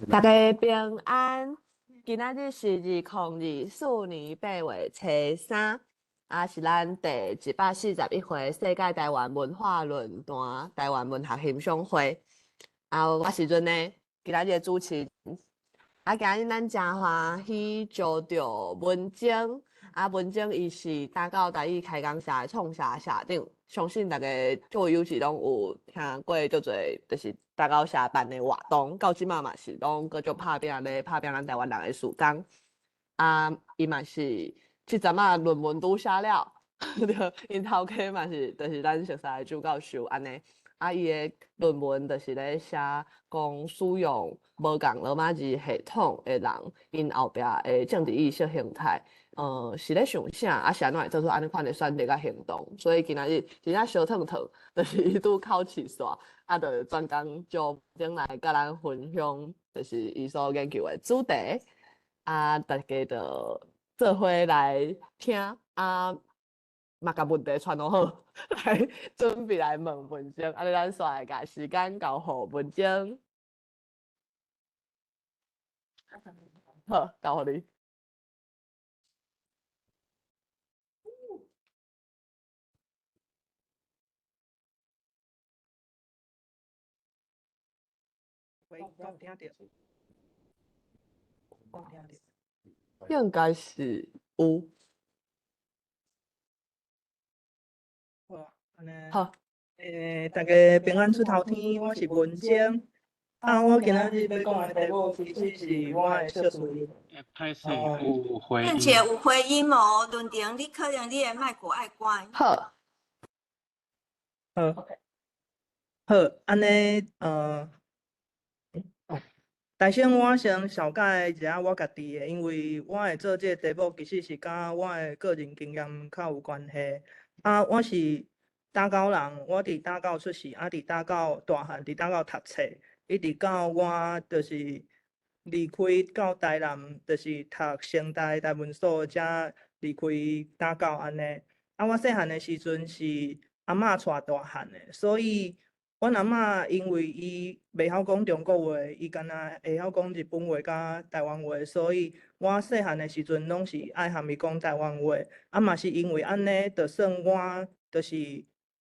大家平安，今仔日是2024年8月初三，啊是咱第141回世界台灣文化論壇台灣文學欣賞會。啊，我是潤呢，今仔日的主持人。啊，今日咱誠歡喜招著文晶，啊，文晶伊是大教台語開講社的創社社長，相信大家各位友士攏有聽過足濟，就是大教社辦的活動，到這馬嘛是攏閣足拍拚咧拍拚咱台灣人的時間。啊，伊嘛是這陣仔論文拄寫了，對，𪜶頭家嘛是，就是咱熟似的周教授按呢。啊，伊的論文就是咧寫講使用無仝羅馬字系統的人，𪜶後壁的政治意識形態，是咧想啥，啊是按怎會做出按呢款的選擇佮行動。所以今仔日真正相燙燙，就是伊拄考試煞，啊，就專工招前來佮咱分享，就是伊所研究的主題。啊，大家就做伙來聽啊。嘛，共問題傳落好，來準備來問文晶。按呢，咱煞來共時間交予文晶。好，交予你。喂，敢有聽著？敢有聽著？應該是有。好，按呢。好。大家平安出頭天，我是文晶。啊，我今仔日欲講的題目其實是我的碩士。歹勢，有回音。並且有回音哦，論壇你可能你的麥克愛關。好。好。好，按呢，大先我先紹介一下我家己的，因為我會做這個題目，其實是佮我的個人經驗較有關係。啊，我是打狗人，我佇打狗出世，啊，佇打狗大漢，佇打狗讀冊，一直到我就是離開到台南，就是讀成大台文所，才離開打狗按呢。啊，我細漢的時陣是阿嬤帶大漢的，所以阮阿嬤因為伊袂曉講中國話，伊干焦會曉講日本話佮台灣話，所以我細漢的時陣攏是愛含伊講台灣話。啊，嘛是因為按呢，就算我就是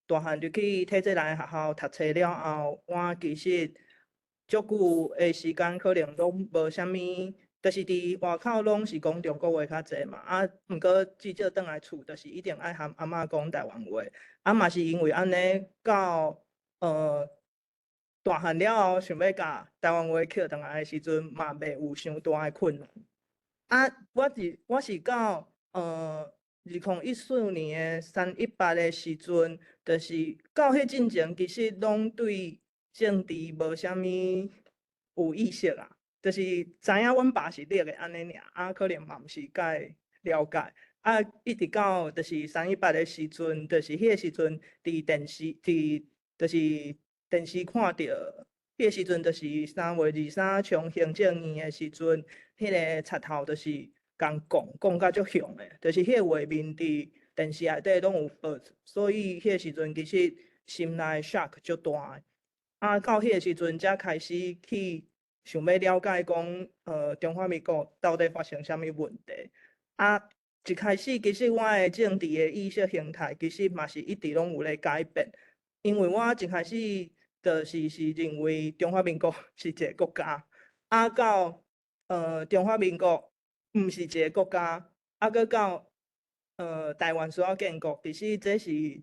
大漢入去體制內學校讀冊了後，我其實足久的時間可能攏無啥物，就是佇外口攏是講中國話較濟嘛。啊，毋過至少轉來厝，就是一定愛含阿嬤講台灣話。啊，嘛是因為按呢，到大漢了後，想欲共台灣話抾轉來的時陣，嘛袂有傷大的困難。啊，我是到2014年的318的時陣，就是到彼進前，其實攏對政治無啥物有意識啊，就是知影阮爸是綠的按呢爾，啊，可能嘛毋是介了解。啊，一直到就是三一八的時陣，就是彼個時陣佇電視佇就是電視看著，彼個時陣就是3月23衝行政院的時陣，彼個賊頭就是共講講甲足兇的，就是彼個畫面佇電視內底攏有播，所以彼個時陣其實心內 shock 足大的。啊，到彼個時陣才開始去想欲了解講，中華民國到底發生啥物問題。啊，一開始其實我的政治的意識形態其實嘛是一直攏有咧改變，因為我一開始就是認為中華民國是一個國家，啊到中華民國毋是一個國家，啊閣到台灣需要建國，其實這是一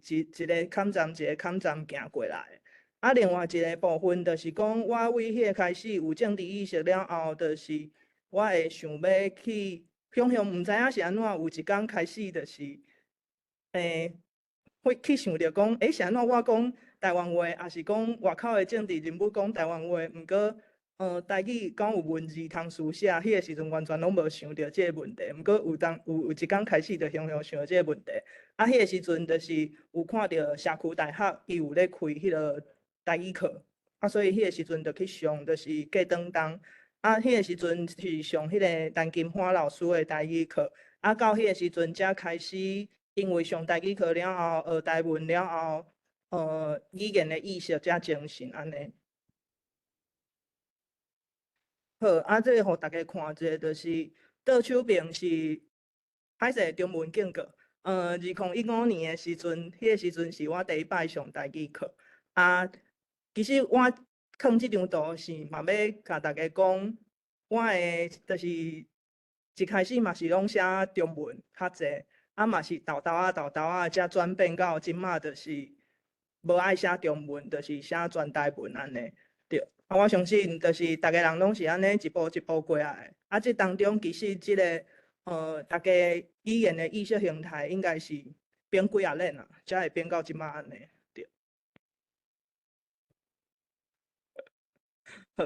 個坎站一個坎站行過來的。啊，另外一個部分就是講，我為彼個開始有政治意識了後，就是我會想欲去，雄雄毋知影是按怎，有一工開始就是，會去想著講，欸，是按怎我講台灣話，抑是講外口的政治人物講台灣話，毋過，台語敢有文字通書寫，彼個時陣完全攏無想著這個問題。毋過有當有一工開始就雄雄想著這個問題。啊，彼個時陣就是有看著社區大學伊有咧開彼個台語課，啊，所以彼個時陣就去上，就是過轉冬。啊，彼個時陣是上彼個陳金花老師的台語課。啊，到彼個時陣才開始，因為上台語課了後，學台文了後，語言的意識才精進按呢。好，啊，這个予大家看一下，就是倒手邊是歹勢中文間隔。2015年的時陣，彼個時陣是我第一擺上台語課。啊，其實我囥這張圖是嘛欲共大家講，我的就是一開始嘛是攏寫中文較濟，啊嘛是沓沓仔沓沓仔，才轉變到這馬就是無愛寫中文，就是寫全台文按呢。對，啊，我相信就是逐个人攏是按呢一步一步過來的。啊，這當中其實這个逐家語言的意識形態應該是變幾仔年啊，才會變到這馬按呢。對。好，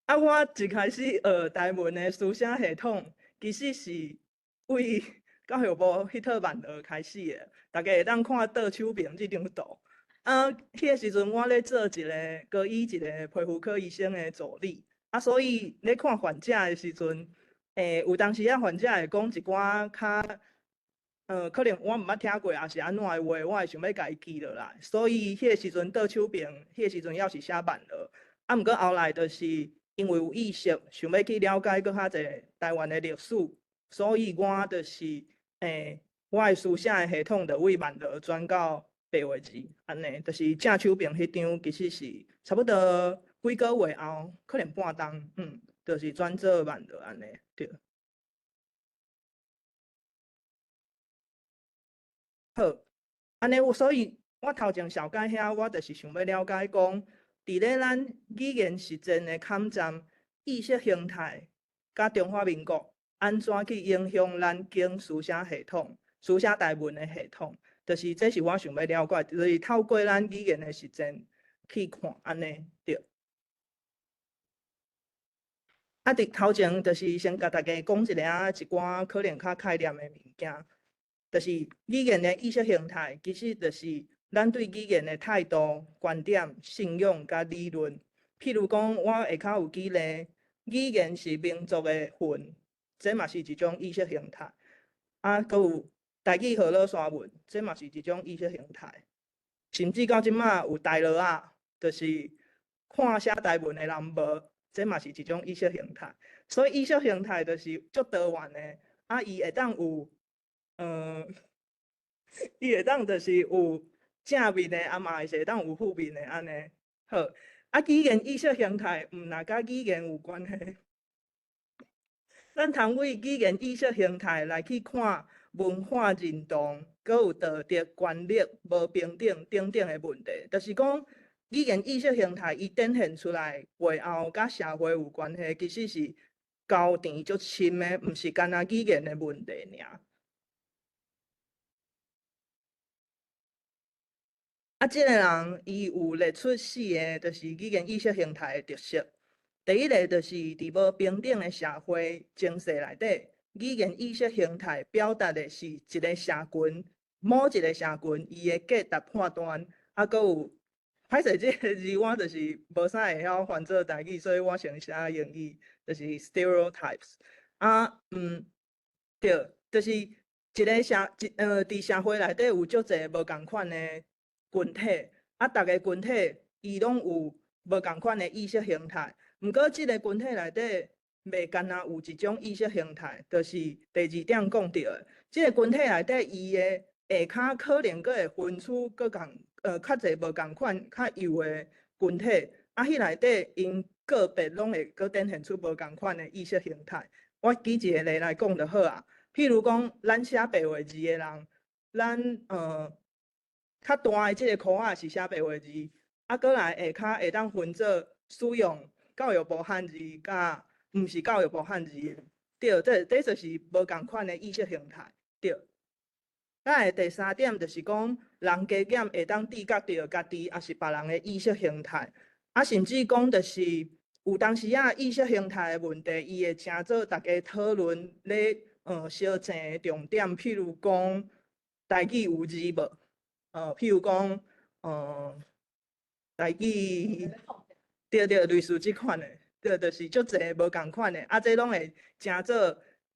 啊，我一開始學台文的書寫系統，其實是為教育部彼套萬樂開始的。大家會當看倒手邊這張圖。啊，彼個時陣我咧做一个高醫一个皮膚科醫生的助理，啊，所以咧看患者的時陣，有當時仔患者會講一寡較，可能我毋捌聽過，抑是按怎的話，我會想欲共伊記落來。所以彼個時陣倒手邊，彼個時陣猶是寫萬樂。啊，毋過後來就是因為有意識，想欲去了解閣較濟台灣的歷史，所以我就是，我的書寫的系統就為萬樂轉到白話字，按呢，就是正手邊彼張，其實是差不多幾个月後，可能半冬，就是轉做萬樂按呢，對。好，按呢，所以我頭前紹介遐，我就是想欲了解講，佇咧咱語言實踐的坎站，意識形態佮中華民國按怎去影響咱經書寫系統、書寫台文的系統。就是這是我想欲了解，就是透過咱語言的實踐去看，按呢對。啊，佇頭前就是先共大家講一下一寡可能較概念的物件，就是語言的意識形態，其實就是咱對語言的態度、觀點、信仰佮理論。譬如講，我下跤有舉例，語言是民族的魂，這嘛是一種意識形態。啊，閣有台語予落山文，這嘛是一種意識形態。甚至到這馬有台羅仔，就是看寫台文的人無，這嘛是一種意識形態。所以意識形態就是足多元的，啊，伊會當有，伊會當就是有正面的，啊嘛會是會當有負面的按呢。好，啊，語言意識形態毋若佮語言有關係。咱通為語言意識形態來去看文化認同，閣有道德權力無平等等等的問題，就是講語言意識形態伊展現出來背後，佮社會有關係，其實是交纏足深的，毋是干焦語言的問題爾。啊，這个人伊有列出四个，就是語言意識形態的特色。第一个就是佇無平等的社會情勢內底，語言意識形態表達的是一个社群，某一个社群伊的價值判斷，啊，閣有歹勢這个字我就是無啥會曉翻做台語，所以我先寫英語，就是 stereotypes。啊，對，就是一个社一佇社會內底有足濟無仝款的群體，啊，逐个群體伊攏有無仝款的意識形態，毋過這个群體內底袂干焦有一種意識形態，就是第二點講著的，這个群體內底伊的下跤可能閣會分出閣仝較濟無仝款較幼的群體，啊，彼內底𪜶個別攏會閣展現出無仝款的意識形態。我舉一个例來講就好啊，譬如講，咱寫白話字的人，咱較大的這个箍仔是寫白話字，啊，閣來下跤會當分做使用教育部漢字佮毋是教育部漢字的，對，這就是無仝款的意識形態，對。再來第三點就是講，人加減會當知覺著家己抑是別人的意識形態，啊，甚至講就是有當時仔意識形態的問題，伊會成做大家討論咧，相爭的重點。譬如講，台語有字無？譬如講，台語，對對，類似這款的，對，就是足濟無仝款的，啊，這攏會成做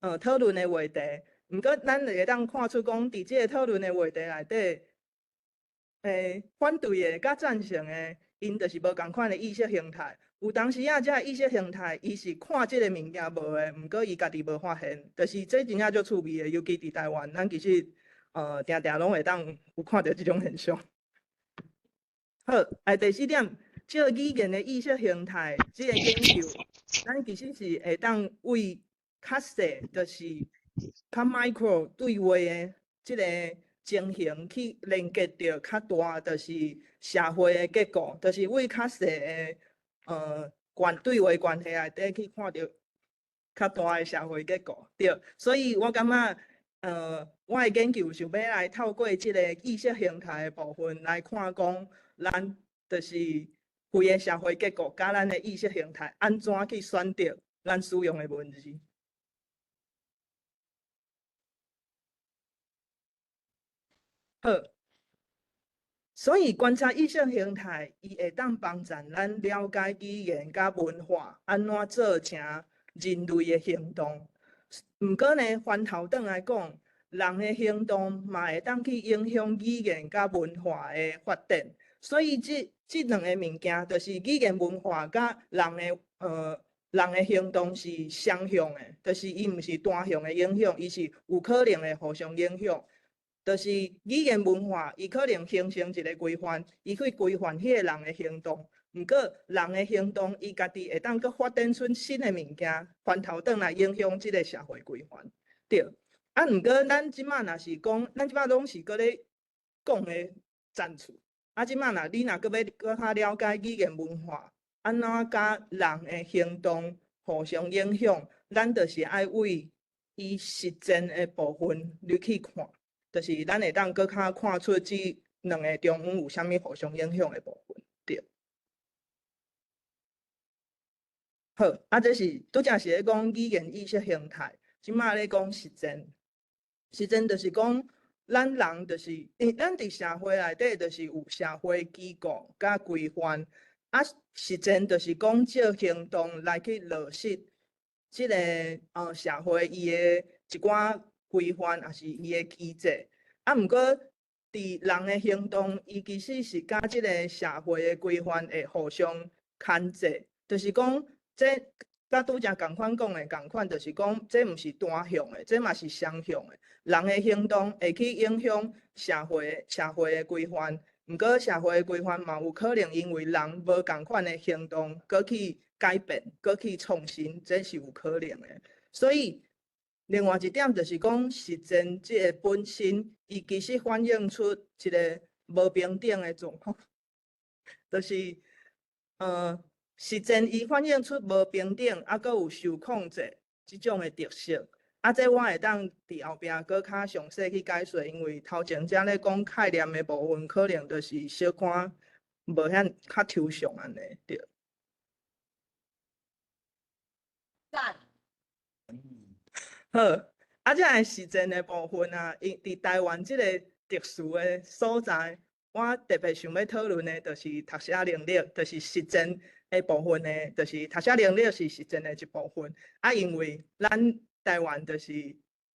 討論的話題。毋過，咱會當看出講，佇這个討論的話題內底，反對的佮贊成的， 𪜶就是無仝款的意識形態。有當時仔，這个意識形態，伊是看這个物件無的，毋過伊家己無發現，就是這真正足趣味的，尤其佇台灣，咱其實定定攏會當有看著這種現象。好，來第四點，這個語言的意識形態，這个研究，咱其實是會當為較細，就是較 micro 對話的這个情形去連結著較大，就是社會的結構，就是為較細的對話關係內底去看著較大的社會結構，對。所以我感覺，我的研究想欲來透過這个意識形態的部分來看，講咱就是規个社會結構佮咱的意識形態按怎去選擇咱使用的文字。好，所以觀察意識形態，伊會當幫助咱了解語言佮文化按怎造成人類的行動。毋過呢，反頭轉來講，人的行動嘛會當去影響語言佮文化的發展。所以這兩個物件，就是語言文化佮人的行動是雙向的，就是伊毋是單向的影響，伊是有可能會互相影響。就是語言文化，伊可能形成一個規範，伊去規範彼個人的行動。毋過人的行動，伊家己會當閣發展出新的物件，反頭轉來影響這個社會規範。對。啊，毋過咱這馬若是講，咱這馬攏是閣咧講的層次。啊，這馬若你若閣欲閣較了解語言文化，按怎佮人的行動互相影響，咱就是愛為伊實踐的部分入去看。就是咱會當閣較看出這兩个中間有啥物互相影響的部分，對。好，啊，這是拄才是咧講語言意識形態，這馬咧講實踐。實踐就是講，咱人就是，咱佇社會內底就是有社會機構佮規範，啊，實踐就是講借行動來去落實這个社會伊的一寡規範，抑是伊的機制。啊，毋過佇人的行動，伊其實是佮這个社會的規範會互相牽制，就是講，這佮拄才仝款講的仝款，就是講，這毋是單向的，這嘛是雙向的。人的行動會去影響社會的規範，毋過社會的規範嘛有可能因為人無仝款的行動，閣去改變，閣去創新，這是有可能的。所以，另外一點就是講，實踐這個本身，伊其實反映出一個無平等的狀況，就是實踐伊反映出無平等，猶閣有受控制這種的特色。啊，這我會當佇後壁閣較詳細去解說，因為頭前遮咧講概念的部分，可能就是小可無遐較抽象按呢，對。讚。好，啊，這个實踐的部分啊，𪜶佇台灣這個特殊的所在，我特別想欲討論的，就是讀寫能力，就是實踐的部分的，就是讀寫能力是實踐的一部分。啊，因為咱台灣就是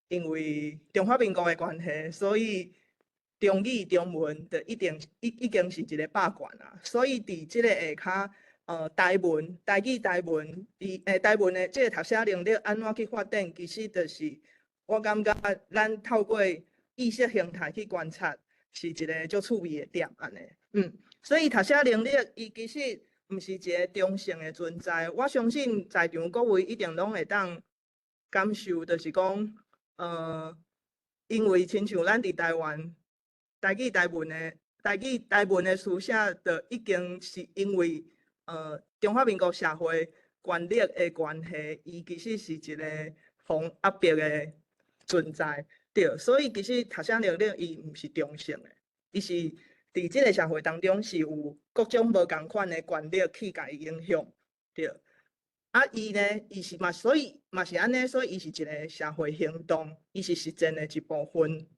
因為中華民國的關係，所以中語中文就一定已經是一個霸權啊。所以佇這个下跤，台文、台語、台文，佇台文的這个讀寫能力按怎去發展，其實就是我感覺咱透過意識形態去觀察，是一個足趣味的點按呢。所以讀寫能力伊其實毋是一個中性的存在。我相信在場各位一定攏會當感受，就是講，因為親像咱佇台灣，台語台文的書寫，就已經是因為中華民國社會權力的關係，伊其實是一個予人壓迫的存在，對。所以其實讀寫能力伊毋是中性的，伊是佇這个社會當中是有各種無仝款的權力去共伊影響，對。啊，伊呢，伊是嘛，所以嘛是按呢，所以伊是一個社會行動，伊是實踐的一部分。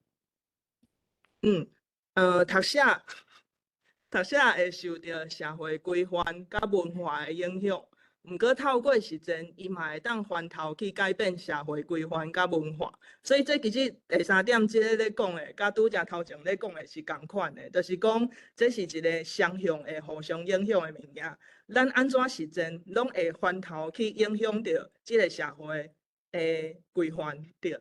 讀寫會受著社會規範佮文化的影響，毋過透過實踐，伊嘛會當翻頭去改變社會規範佮文化。所以這其實第三點，這个咧講的，佮拄才頭前咧講的是仝款的，就是講這是一个雙向會互相影響的物件。咱按怎實踐，攏會翻頭去影響著這个社會的規範，對。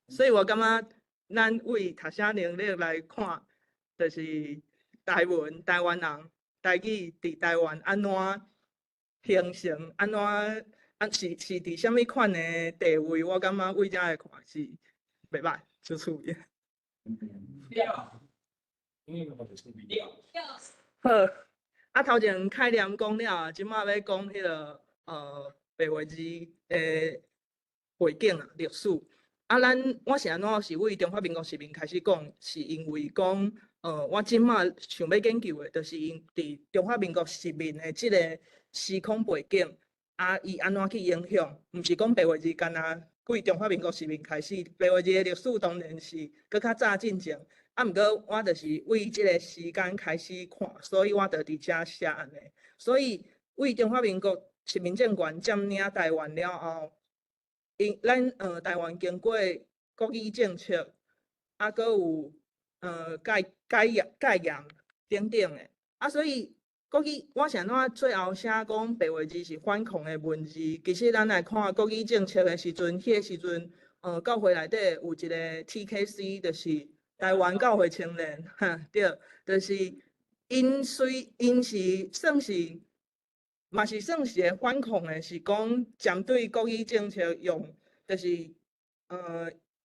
所以我感覺咱為讀寫能力來看，就是台文、台灣人、台語佇台灣按怎形成，按怎啊是佇啥物款的地位，我感覺為遮來看是袂䆀，足趣味。好，啊頭前概念講了，這馬欲講彼个白話字的背景啊，歷史。啊，咱我是按怎是為中華民國殖民開始講，是因為講，我這馬想欲研究的，就是𪜶佇中華民國殖民的這个時空背景，啊，伊按怎去影響，毋是講白話字干焦對中華民國殖民開始，白話字的歷史當然是閣較早進前，啊，毋過我就是為這个時間開始看，所以我就佇遮寫按呢。所以為中華民國殖民政權佔領台灣了後，𪜶咱台灣經過國語政策，啊，閣有戒嚴等等的，啊，所以國語我是按怎最後寫講白話字是反抗的文字，其實咱來看國語政策的時陣，彼个時陣，教會內底有一个 TKC，就是台灣教會青年，哈，對，就是𪜶雖𪜶是算是。嘛是算是會反抗的，是講針對國語政策用，就是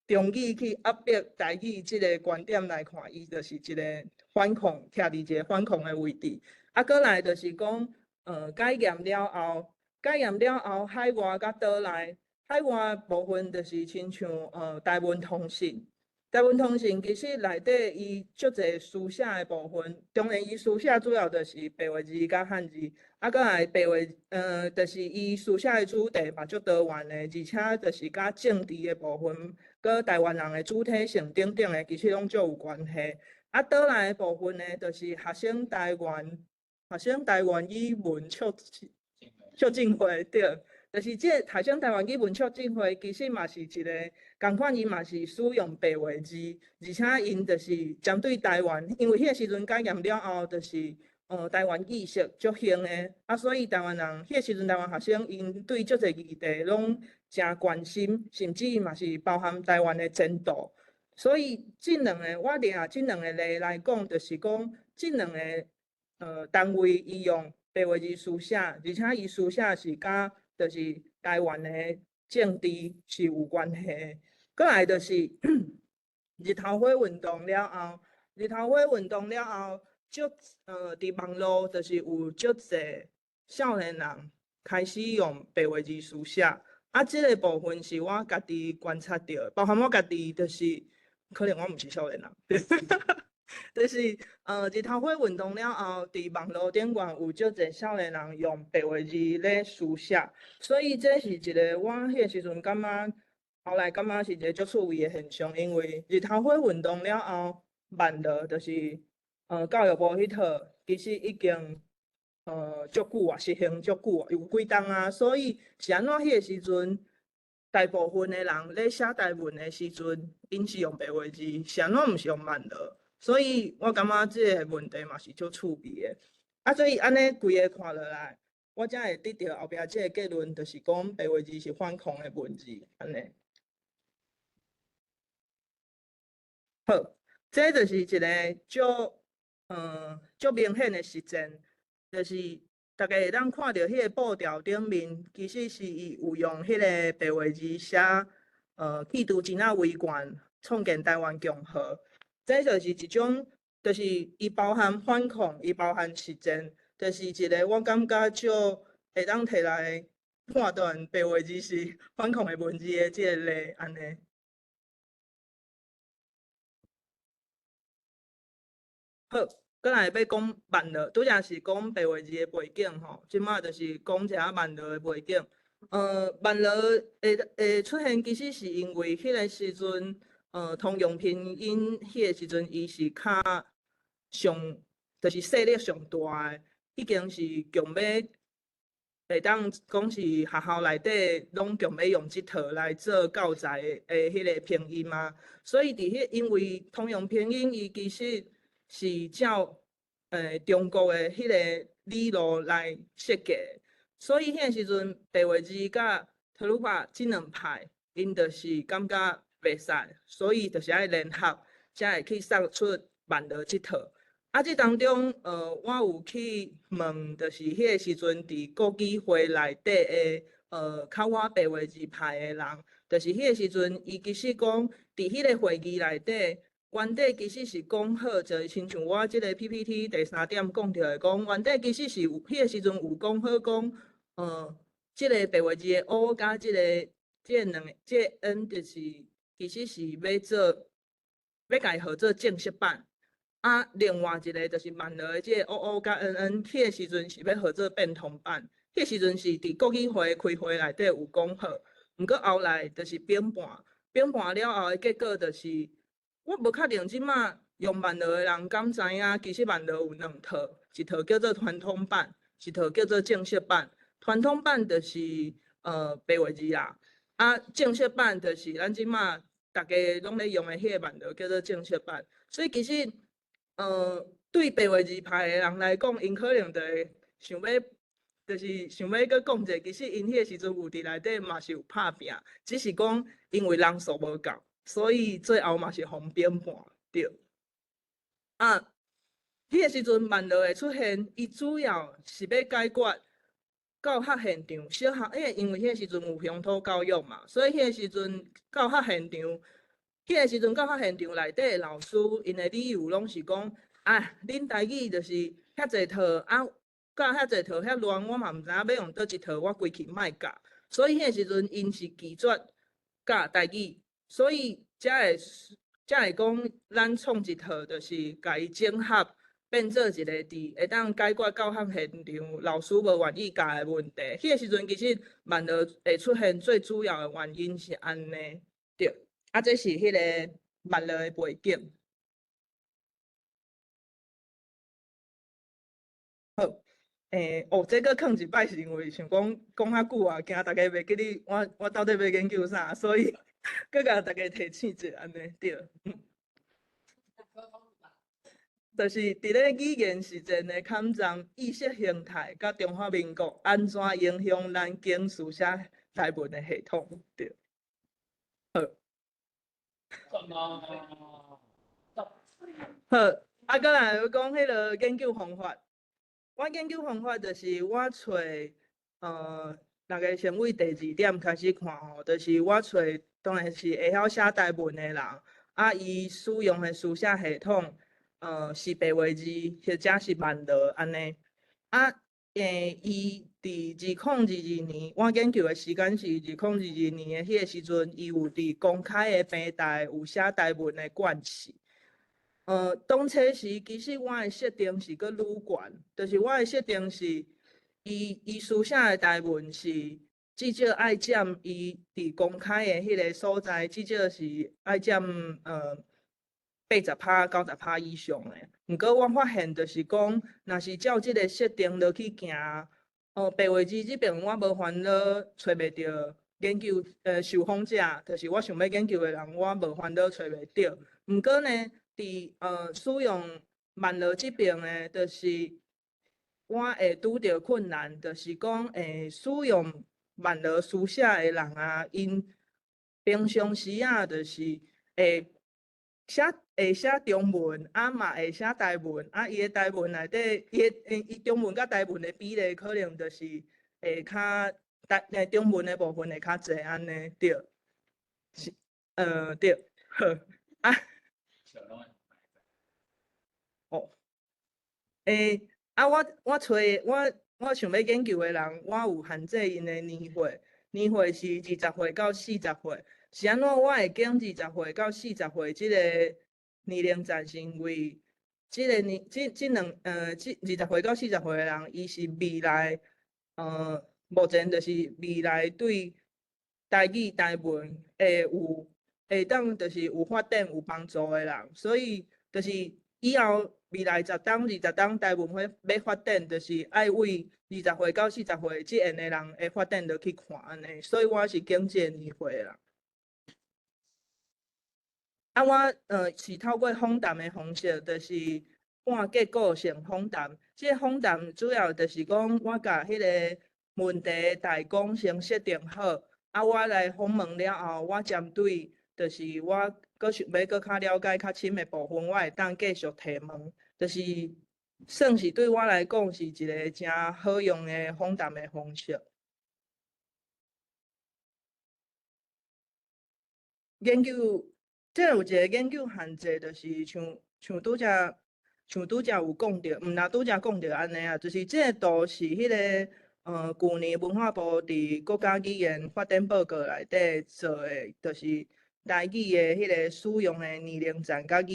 中語去壓迫台語這个觀點來看，伊就是一个反抗，徛佇一个反抗的位置。啊，閣來就是講，解嚴了後，解嚴了後，海外佮島內，海外部分就是親像台文通信。台文通信其實內底伊足濟書寫的部分，當然伊書寫主要就是白話字佮漢字，啊，閣來白話，就是伊書寫的主題嘛足多元的，而且就是佮政治的部分，佮台灣人的主體性等等的，其實攏足有關係。啊，島內的部分呢，就是學生台灣語文促進會，對。就是這個學生台灣語文促進會，其實嘛是一个仝款，伊嘛是使用白話字，而且𪜶就是針對台灣，因為彼个時陣解嚴了後，就是台灣意識足興的，啊，所以台灣人彼个時陣台灣學生𪜶對足濟議題攏誠關心，甚至嘛是包含台灣的前途。所以這兩个我掠這兩个例來講，就是講這兩个單位伊用白話字書寫，而且伊書寫是佮就是台灣的政治是有關係的。閣來就是日頭花運動了後，日頭花運動了後，足佇網路就是有足濟少年人開始用白話字書寫。啊，這个部分是我家己觀察著的，包含我家己就是可能我毋是少年人，就是日頭花運動了後，佇網路頂懸有足濟少年人用白話字咧書寫，所以這是一个我彼个時陣感覺，後來感覺是一个足趣味的現象，因為日頭花運動了後，網路就是教育部彼套其實已經足久啊，實行足久啊，有幾冬啊，所以是按怎彼个時陣，大部分的人咧寫台文的時陣，𪜶是用白話字，是按怎毋是用網路？所以我感覺這个問題嘛是足趣味的。啊，所以按呢規个看落來，我才會得著後壁這个結論，就是講白話字是反抗的文字，按呢。好，這就是一个足明顯的實踐，就是大家會當看著彼个布條頂面，其實是伊有用彼个白話字寫，去除錢仔維權，創建台灣共和。這就是一種，就是伊包含反抗，伊包含實踐，就是一个我感覺足會當提來判斷白話字是反抗的文字的這个例，按呢。好，閣來欲講網路，拄才是講白話字的背景吼，這馬就是講一下網路的背景。網路會出現，其實是因為彼个時陣，通用拼音彼个時陣，伊是較上，就是勢力上大的。已經是強欲會當講是學校內底攏強欲用這套來做教材的彼个拼音啊。所以佇彼因為通用拼音伊其實是照中國的彼个理路來設計，所以彼个時陣白話字佮特魯帕這兩派，𪜶就是感覺袂使，所以就是愛聯合，才會去送出萬樂這套。啊，這當中，我有去問，就是彼个時陣佇國語會內底的，較倚白話字派的人，就是彼個時陣，伊其實講，佇彼個會議內底，原底其實是講好，就是親像我這个 PPT 第三點講著的，講原底其實是有彼個時陣有講好講，這个白話字的 O 佮這兩个這个 N，就是其實是欲做，欲共伊號做正式版。啊，另外一个就是萬樂的這个 O O 佮 N N，彼个時陣是欲號做變通版。彼个時陣是佇國語會開會內底有講好，毋過後來就是反叛，反叛了後的結果就是，我無確定這馬用萬樂的人敢知影，其實萬樂有兩套，一套叫做傳統版，一套叫做正式版。傳統版就是白話字啦，啊正式版就是咱這馬逐家攏咧用的彼個萬樂叫做正式版。所以其實，對白話字派的人來講，𪜶可能就會想欲，就是想欲閣講者，其實𪜶彼個時陣有佇內底嘛是有拍拚，只是講因為人數無夠，所以最後嘛是予反叛，對。啊，彼個時陣萬樂的出現，伊主要是欲解決教學現場，小學，因為彼個時陣有鄉土教育嘛，所以彼個時陣教學現場。彼個時陣教學現場內底的老師，𪜶的理由攏是講，啊，恁台語就是遐濟套，啊，教遐濟套遐亂，我嘛毋知影欲用佗一套，我規氣莫教。所以彼個時陣，𪜶是拒絕教台語，所以才會講，咱創一套，就是共伊整合，變做一個佇會當解決教學現場老師無願意教的問題。彼個時陣其實萬樂會出現最主要的原因是按呢，對。啊，這是彼個萬樂的背景。好，哦，這閣囥一擺是因為想講講較久啊，驚逐家袂記得我到底欲研究啥，所以閣共逐家提醒一下按呢，對。就是佇咧語言實踐的坎站，意識形態佮中華民國按怎影響咱經書寫台文的系統，對。好。好，啊，閣來講彼个研究方法。我研究方法就是我揣，逐家先對第二點開始看吼，就是我揣當然是會曉寫台文的人，啊，伊使用的書寫系統，是白話字或者是萬樂按呢。啊，伊佇2022年，我研究的時間是2022年的彼個時陣，伊有佇公開的平台有寫台文的貫試。當初時其實我的設定是閣愈懸，就是我的設定是，伊書寫的台文是至少愛佔伊佇公開的彼個所在，至少是愛佔80%、90%以上的。毋過我發現就是講，若是照這个設定落去行，白話字這邊我無煩惱揣袂著研究受訪者，就是我想欲研究的人，我無煩惱揣袂著。毋過呢，佇使用萬樂這邊呢，就是我會拄著困難，就是講使用萬樂書寫的人啊，𪜶平常時啊，就是會寫中文，啊嘛會寫台文，啊伊的台文內底，伊中文佮台文的比例可能就是會較中文的部分會較濟按呢，對，是，對，好，啊，哦，啊我揣我想欲研究的人，我有限制𪜶的年歲，年歲是20歲到40歲。是按怎我會揀20歲到40歲這個年齡層？是因為這個年這這兩呃這20歲到40歲的人，伊是未來目前就是未來對台語台文會有會當就是有發展有幫助的人，所以就是以後未來10冬、20冬台文會欲發展，就是愛為20歲到40歲這緣的人的發展落去看按呢，所以我是揀這個年歲啦。啊，我是透過訪談的方式，就是半結構性訪談。這個訪談主要就是講，我共彼個問題大綱先設定好，啊，我來訪問了後，我針對就是我閣想欲閣較了解較深的部分，我會當繼續提問，就是算是對我來講是一個誠好用的訪談的方式。研究，這有一個研究限制，就是像拄才有講著，毋若拄才講著按呢啊，就是這個圖是彼個舊年文化部佇國家語言發展報告內底做的，就是台語的彼個使用的年齡層佮語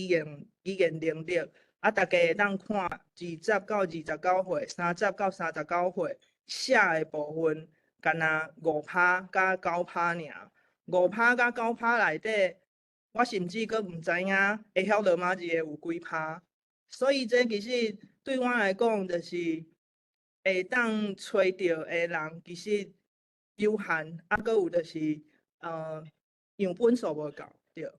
言能力，啊，大家會當看20到29歲、30到39歲寫的部分，敢若5%佮9%爾，5%佮9%內底，我甚至閣毋知影會曉羅馬字的有幾趴，所以這其實對我來講，就是會當揣著的人其實有限，啊，閣有就是樣本數無夠，對。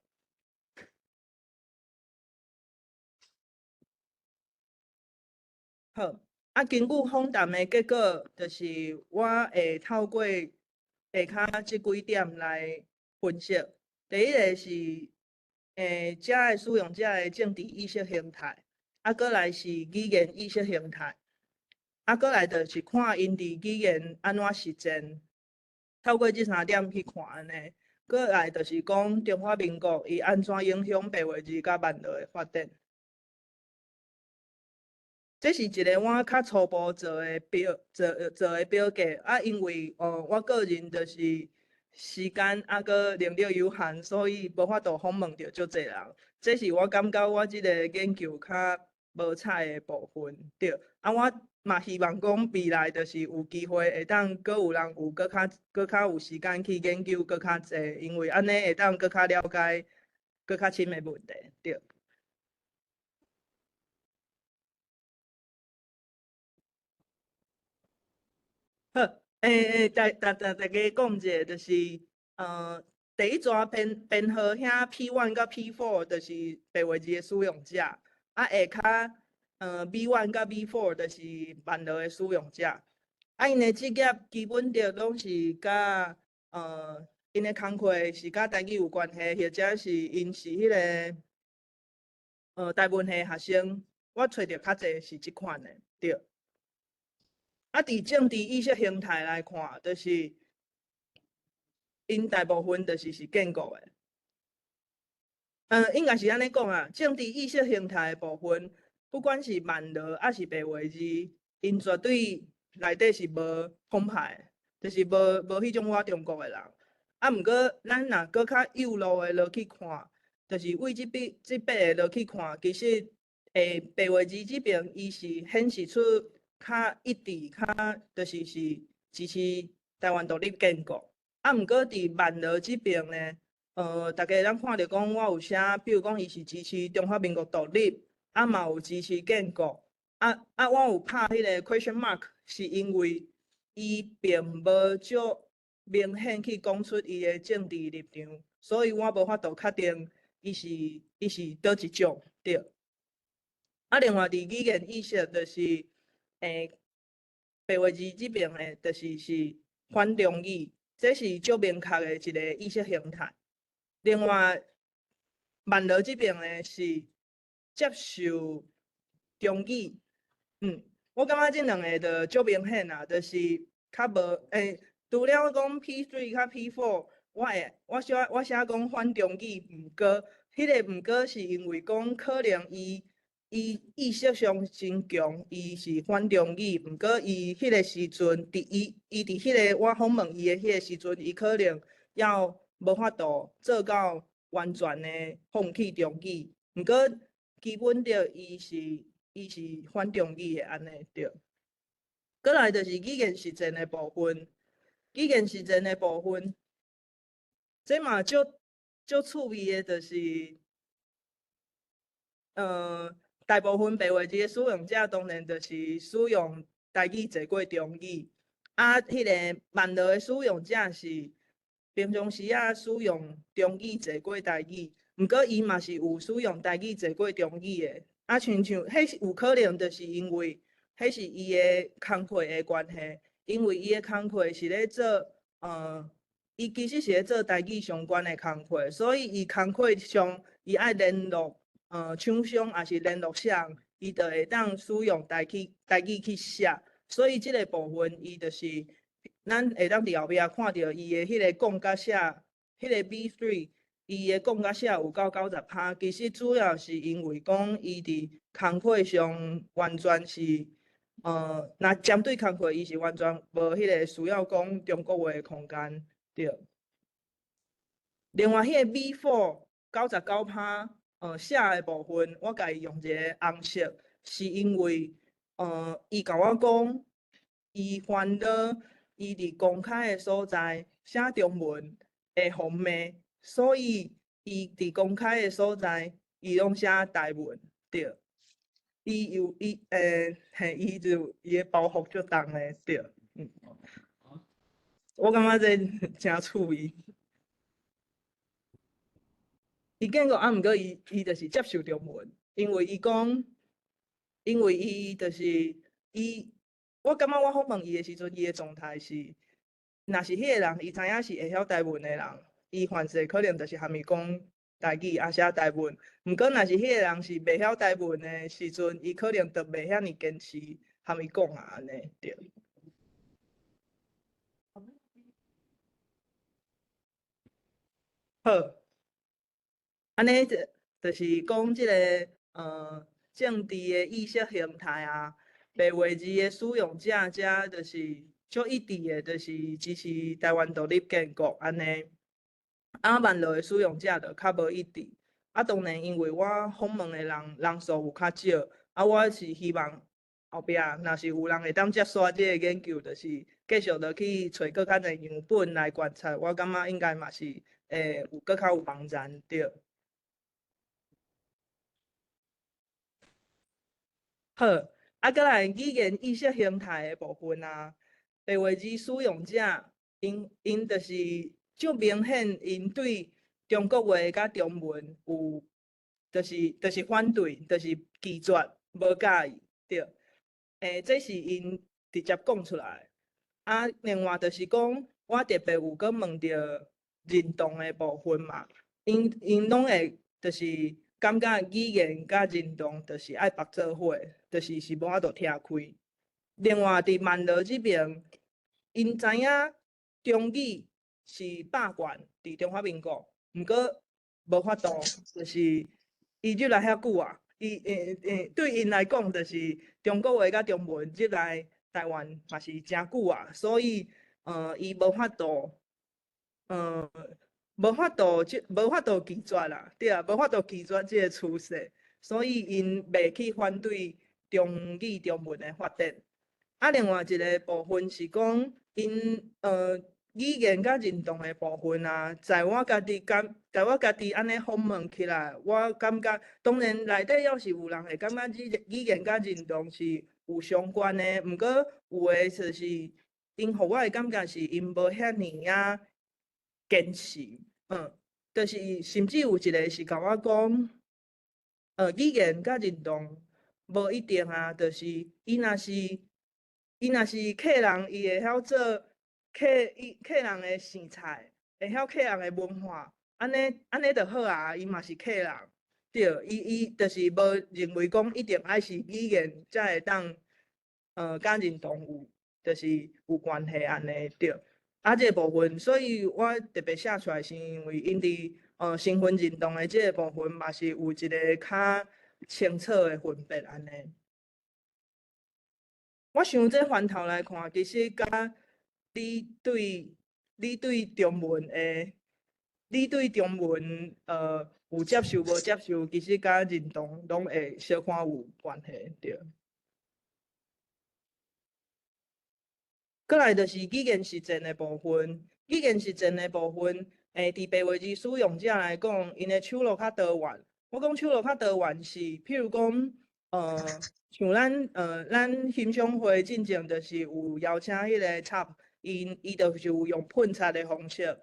好，啊，根據訪談的結果，就是我會透過下跤這幾點來分析。第一个是，遮的使用者的政治意識形態，啊，閣來是語言意識形態，啊，閣來就是看𪜶佇語言按怎實踐，透過這三點去看按呢。閣來就是講中華民國伊按怎影響白話字佮網路的發展。這是一個我較初步做的表，做的表格啊，因為我個人就是時間啊，閣能力有限，所以無法度訪問著足濟人。這是我感覺我這個研究較無彩的部分，對。啊，我嘛希望講未來就是有機會會當閣有人有閣較有時間去研究閣較濟，因為按呢會當閣較了解閣較深的問題，對。好，逐家講一下，就是第一逝編號遐 P1 佮 P4 就是白話字的使用者，啊下跤V1 佮 V4 就是網路的使用者，啊𪜶的職業基本著攏是佮𪜶的工課是佮台語有關係，或者是𪜶是彼個台文系學生，我揣著較濟是這款的，對。啊，佇政治意識形態來看，就是𪜶大部分就是建國的。應該是按呢講啊，政治意識形態的部分，不管是網路抑是白話字，𪜶絕對內底是無澎湃的，就是無彼種我中國的人。啊，毋過咱若閣較幼路的落去看，就是為這筆的落去看，其實白話字這邊伊是顯示出較一致，較就是支持台灣獨立建國。啊，毋過佇網路這邊呢，大家會當看著講，我有寫，比如講，伊是支持中華民國獨立，啊嘛有支持建國。啊，我有拍彼個 question mark，是因為伊並無足明顯去講出伊的政治立場，所以我無法度確定伊是佗一種，對。啊，另外佇語言意識就是，白話字這邊的，就是反中語，這是足明確的一個意識形態。另外，網路這邊的是接受中語，我感覺這兩個就足明顯啊，就是較無除了講 P3 佮 P4，我寫講反中語，毋過，彼個毋過是因為講可能伊意識上真強，伊是反中語，毋過伊彼個時陣，佇彼個我訪問伊的彼個時陣，伊可能猶無法度做到完全的放棄中語，毋過基本著伊是反中語的按呢對。閣來就是語言實踐的部分，語言實踐的部分，這嘛足趣味的，就是，大部分白話字的使用者當然就是使用台語濟過中語，啊，彼个網路的使用者是平常時仔使用中語濟過台語，毋過伊嘛是有使用台語濟過中語的。啊，親像彼有可能就是因為彼是伊的工課的關係，因為伊的工課是咧做，伊其實是咧做台語相關的工課，所以伊工課上伊愛聯絡廠商，抑是聯絡啥人，伊就會當使用台語去寫。所以這个部分伊就是咱會當佇後壁看著伊的彼个講佮寫，彼个 V3，伊的講佮寫有到90%，其實主要是因為講伊佇工課上完全是，若針對工課，伊是完全無彼个需要講中國話的空間，對。另外，彼个 V4 99%，寫的部分，我共伊用一个紅色，是因為，伊共我講，伊煩惱，伊佇公開的所在寫中文會予罵，所以伊佇公開的所在，伊攏寫台文，對。伊有伊嘿，伊就伊的包袱足重的，對，嗯。我感覺這誠趣味。伊見過啊，毋過伊就是接受中文，因為伊講，因為伊就是伊，我感覺我訪問伊的時陣，伊的狀態是，若是彼个人伊知影是會曉台文的人，伊凡勢可能就是含伊講台語，抑寫台文。毋過若是彼个人是袂曉台文的時陣，伊可能就袂遐爾堅持含伊講啊，按呢對。好，按呢就是講這个政治的意識形態啊，白話字的使用者，遮就是足一致的，就是支持台灣獨立建國按呢。啊，網路的使用者就較無一致。啊，當然因為我訪問的人人數有較少，啊，我是希望後壁若是有人會當接續這個研究，就是繼續落去揣閣較濟樣本來觀察，我感覺應該嘛是會有閣較有幫助，對。好，啊，閣來語言意識形態的部分啊，白話字使用者，𪜶就是足明顯，𪜶對中國話佮中文有，就是反對，就是拒絕，無佮意，對。這是𪜶直接講出來。啊，另外就是講，我特別有閣問著認同的部分嘛，𪜶攏會就是感覺語言佮認同就是愛縛做伙，就是無法度拆開。另外，佇網路這爿，𪜶知影中語是霸權佇中華民國，毋過無法度，就是伊入來遐久啊，伊對𪜶來講，就是中國話佮中文入來台灣嘛是誠久啊，所以伊無法度，無法度拒絕啦，對啊，無法度拒絕這個趨勢，所以𪜶袂去反對中語中文的發展。啊，另外一個部分是講，𪜶語言佮認同的部分啊，在我家己按呢訪問起來，我感覺當然內底猶是有人會感覺語言佮認同是有相關的，毋過有的就是𪜶予我的感覺是𪜶無遐爾仔堅持，就是甚至有一個是共我講，語言佮認同無一定啊，就是伊若是客人，伊會曉做客人的生菜，會曉客人的文化，按呢就好啊，伊嘛是客人，對，伊就是無認為講一定愛是語言才會當，佮認同有，就是有關係按呢，對。啊，這個部分，所以我特別寫出來，是因為𪜶佇身份認同的這個部分，嘛是有一個較清楚的分別按呢。我想這翻頭來看，其實佮你對中文有接受無接受，其實佮認同攏會小可有關係，對。閣來就是語言實踐的部分，語言實踐的部分，佇白話字使用者來講，𪜶的手路較多元。我講手路較多元是，譬如講，像咱欣賞會進前就是有邀請彼個插，伊就是有用噴漆的方式，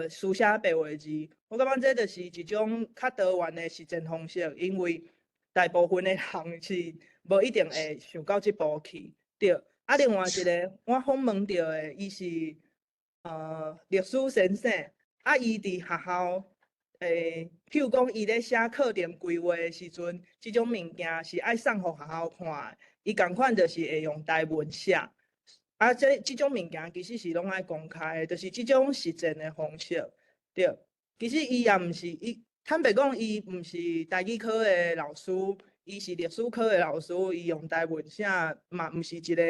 書寫白話字。我感覺這就是一種較多元的實踐方式，因為大部分的人是無一定會想到這步去，對。啊，另外一個我訪問著的，伊是歷史先生，啊，伊佇學校，譬如講，伊咧寫課程規劃的時陣，這種物件是愛送予學校看的，伊仝款就是會用台文寫。啊，這種物件其實是攏愛公開的，就是這種實踐的方式，對。其實伊也毋是，伊坦白講，伊毋是台語科的老師，伊是歷史科的老師，伊用台文寫嘛，毋是一個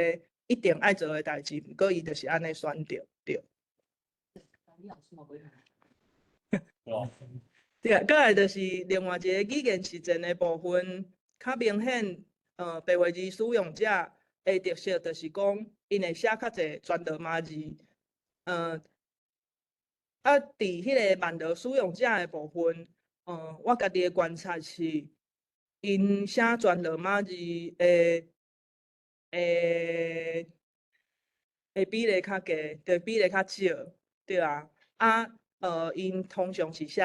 一定愛做的代誌，毋過伊就是按呢選擇，對。對啊，閣來就是另外一個語言實踐的部分，較明顯，白話字使用者的特色就是講，𪜶會寫較濟全羅馬字，啊，佇彼個曼陀使用者的部分，我家己的觀察是，𪜶寫全羅馬字的比例較低，就比例較少，對啊，啊，𪜶通常是寫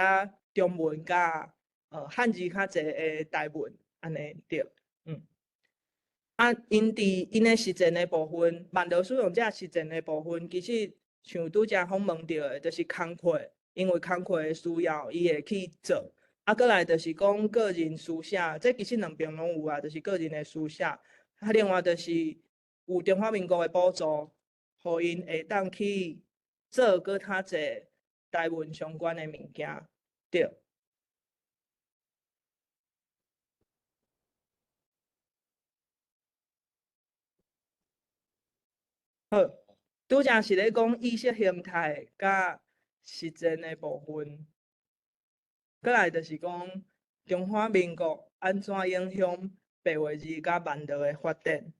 中文佮漢字較濟的台文，按呢對，嗯。啊，𪜶佇𪜶的實踐的部分，曼陀使用者實踐的部分，其實像拄才訪問著的，就是工課，因為工課的需要，伊會去做。啊，閣來就是講個人書寫，這其實兩邊攏有啊，就是個人的書寫。啊，另外就是有中華民國的補助，予𪜶會當去做閣較濟台文相關的物件，對。好，拄才是咧講意識形態佮實踐的部分，閣來就是講中華民國按怎影響白話字佮曼陀的發展。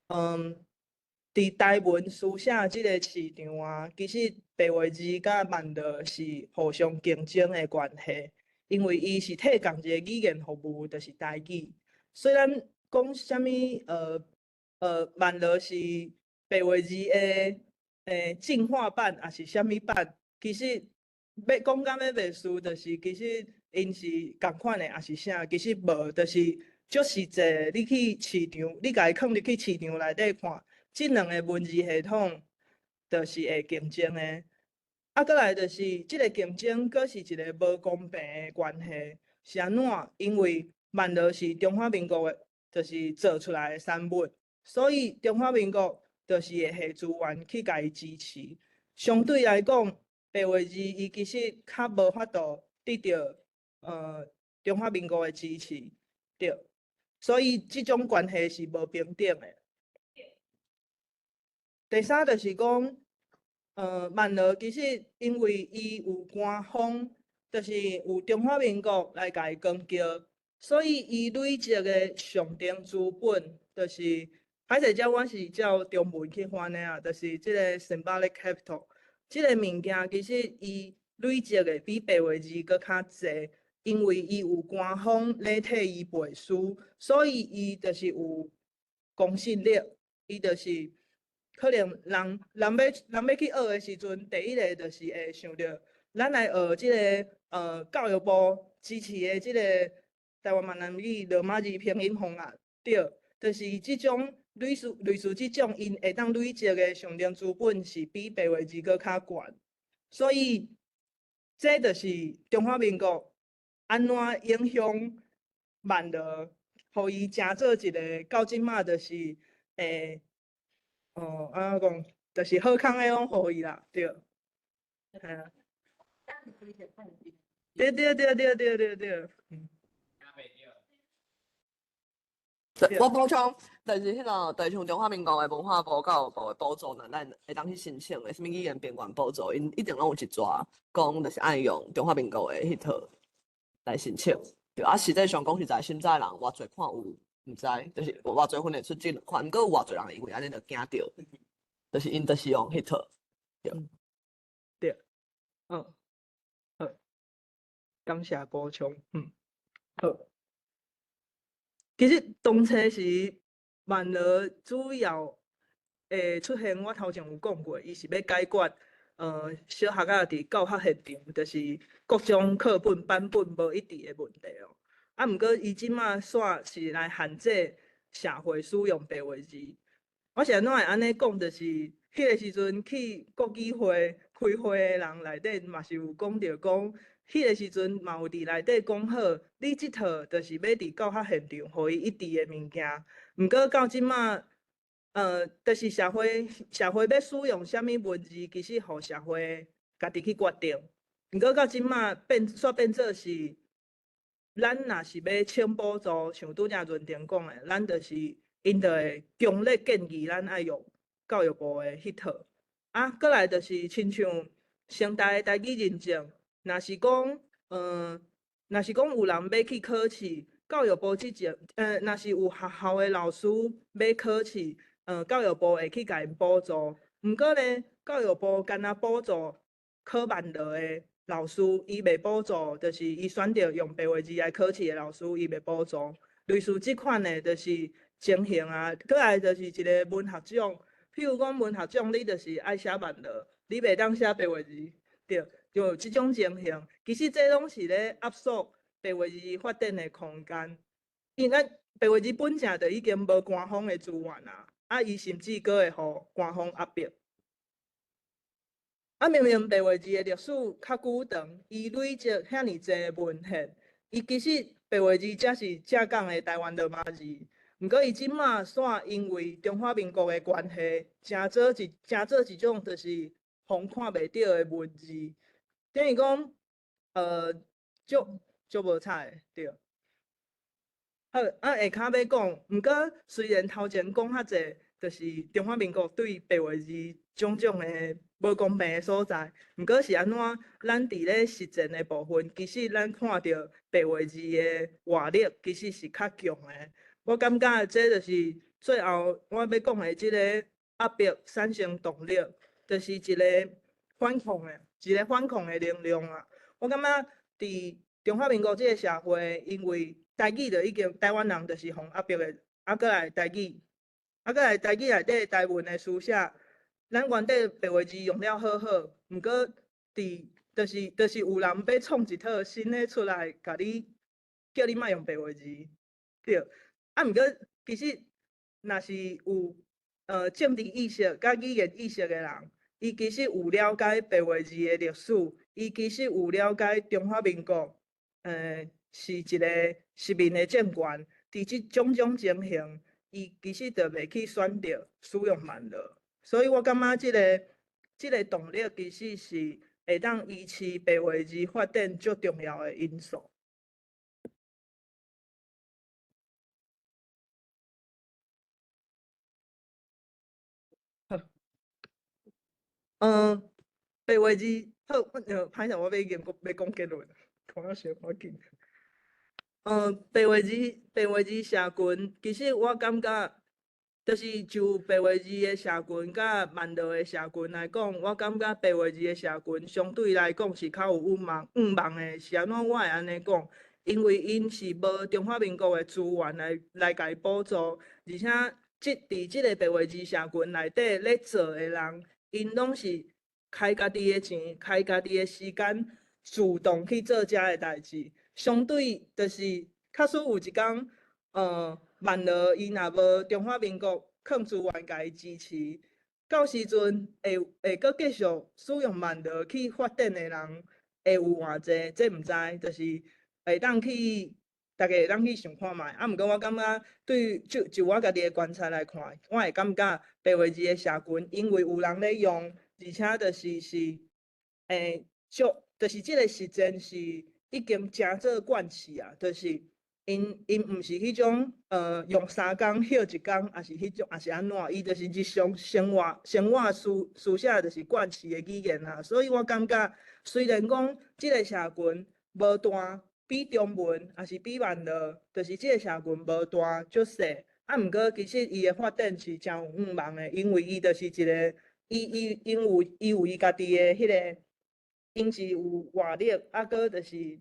佇台文書寫這个市場啊，其實白話字佮曼陀是互相競爭的關係，因為伊是提仝一个語言服務，就是台語。雖然講啥物曼陀是白話字的進化版，抑是啥物版？其實欲講甲欲袂輸，就是其實𪜶是仝款的，抑是啥？其實無，就是足實際。你去市場，你共伊囥入去市場內底看，這兩个文字系統就是會競爭的。啊，閣來就是這个競爭，閣是一个無公平的關係。是按怎？因為曼陀是中華民國的，就是做出來的產物，所以中華民國就是會下資源去共伊支持。相對來講，白話字伊其實較無法度得著中華民國的支持，對。所以這種關係是無平等的。第三就是講，曼陀其實因為伊有官方，就是有中華民國來共伊攻擊，所以伊累積的象徵資本，就是歹勢遮我是照中文去翻的啊，就是這个 symbolic capital，這个物件其實伊累積的比白話字閣較濟，因為伊有官方咧替伊背書，所以伊就是有公信力，伊就是可能人欲去學的時陣，第一个就是會想著，咱來學這个教育部支持的這个台灣閩南語羅馬字拼音方案，對，就是這種類似這種，𪜶會當累積的象徵資本是比白話字閣較懸，所以這就是中華民國按怎影響曼陀，予伊成做一个到這馬就是按怎講，就是好康的攏予伊啦，對。係啊。對對對對對對對。嗯。我補充，就是彼个，就是像中華民國的文化部、教育部的補助呢，咱會當去申請的，啥物語言邊緣補助，𪜶一定攏有一逝講，就是愛用中華民國的彼套來申請。對啊，實際上講實在，現在人偌濟看有，毋知，就是有偌濟分會出這兩款，毋過有偌濟人因為按呢就驚著，就是𪜶就是用彼套。對。對。嗯。好。感謝補充。嗯。好。其實當初時萬樂主要會出現，我頭前有講過，伊是欲解決小學仔佇教學現場，就是各種課本版本無一致的問題哦。啊，毋過伊這馬煞是來限制社會使用白話字。我是按怎會按呢講？就是彼个時陣去國語會開會的人內底嘛是有講著講，彼个時陣嘛有佇內底講好，你這套就是欲佇教學現場予伊一致的物件。毋過到這馬，就是社會欲使用啥物文字，其實予社會家己去決定。毋過到這馬變煞變做是，咱若是欲請補助，像拄才潤婷講的，咱就是𪜶就會強烈建議咱愛用教育部的彼套。啊，閣來就是親像成大的台語認證，若是講有人欲去考試，教育部這種，若是有學校的老師欲考試，教育部會去共𪜶補助。毋過咧，教育部干焦補助考萬樂的老師，伊袂補助，就是伊選擇用白話字來考試的老師，伊袂補助。類似這款的，就是情形啊。閣來就是一个文學獎，譬如講文學獎，你就是愛寫萬樂，你袂當寫白話字，對，就有這種情形。其實這攏是咧壓縮白話字發展的空間。因為咱白話字本正就已經無官方的資源啊，啊，伊甚至閣會予官方壓迫。啊，明明白話字的歷史較久長，伊累積遐爾濟文獻，伊其實白話字才是正港的台灣羅馬字。毋過伊這馬煞因為中華民國的關係，成做一種就是予人看袂著的文字，等於講，足足無彩的，對。好，啊，下跤欲講，毋過雖然頭前講較濟，就是中華民國對白話字種種的無公平的所在，毋過是按怎，咱佇咧實踐的部分，其實咱看著白話字的活力，其實是較強的。我感覺這就是最後我欲講的這個壓迫產生動力，就是一個反抗的能量啊。我感覺佇中華民國這個社會，因為台語就已經台灣人就是予壓迫的，啊，閣來台語，啊，閣來台語內底台文的書寫，咱原底白話字用了好好，毋過佇就是有人欲創一套新的出來，共你叫你莫用白話字，對。啊，毋過其實若是有政治意識佮語言意識的人，伊其實有了解白話字的歷史，伊其實有了解中華民國，是一個殖民的政權，佇這種種情形，伊其實就袂去選擇使用萬樂。所以我感覺這個動力其實是會當維持白話字發展足重要的因素。好，白話字好，歹勢，我欲已經欲講結論，講了傷緊。白話字社群，其實我感覺，就是就白話字的社群佮萬樂的社群來講，我感覺白話字的社群相對來講是較有願望的。是按怎我會按呢講？因為𪜶是無中華民國的資源來共伊補助，而且佇這個白話字社群內底咧做的人，𪜶攏是開家己的錢、開家己的時間，主動去做遮的代誌。相對就是，假使有一工，萬樂伊若無中華民國囥資源共伊支持，到時陣會閣繼續使用萬樂去發展的人會有偌濟？這毋知，就是會當去，大家會當去想看覓。啊，毋過我感覺對就我家己的觀察來看，我會感覺白話字的社群，因為有人咧用，而且就是足，就是這個實踐是已經誠做慣勢啊，就是𪜶毋是彼種用3工歇一工，抑是彼種，抑是按怎，伊就是日常生活書寫就是慣勢的語言啊。所以我感覺，雖然講這个社群無大，比中文抑是比萬樂，就是這个社群無大足細，啊，毋過其實伊的發展是誠有願望的，因為伊就是一個，伊伊因有伊有伊家己的彼个。𪜶是有活力，啊，閣就是，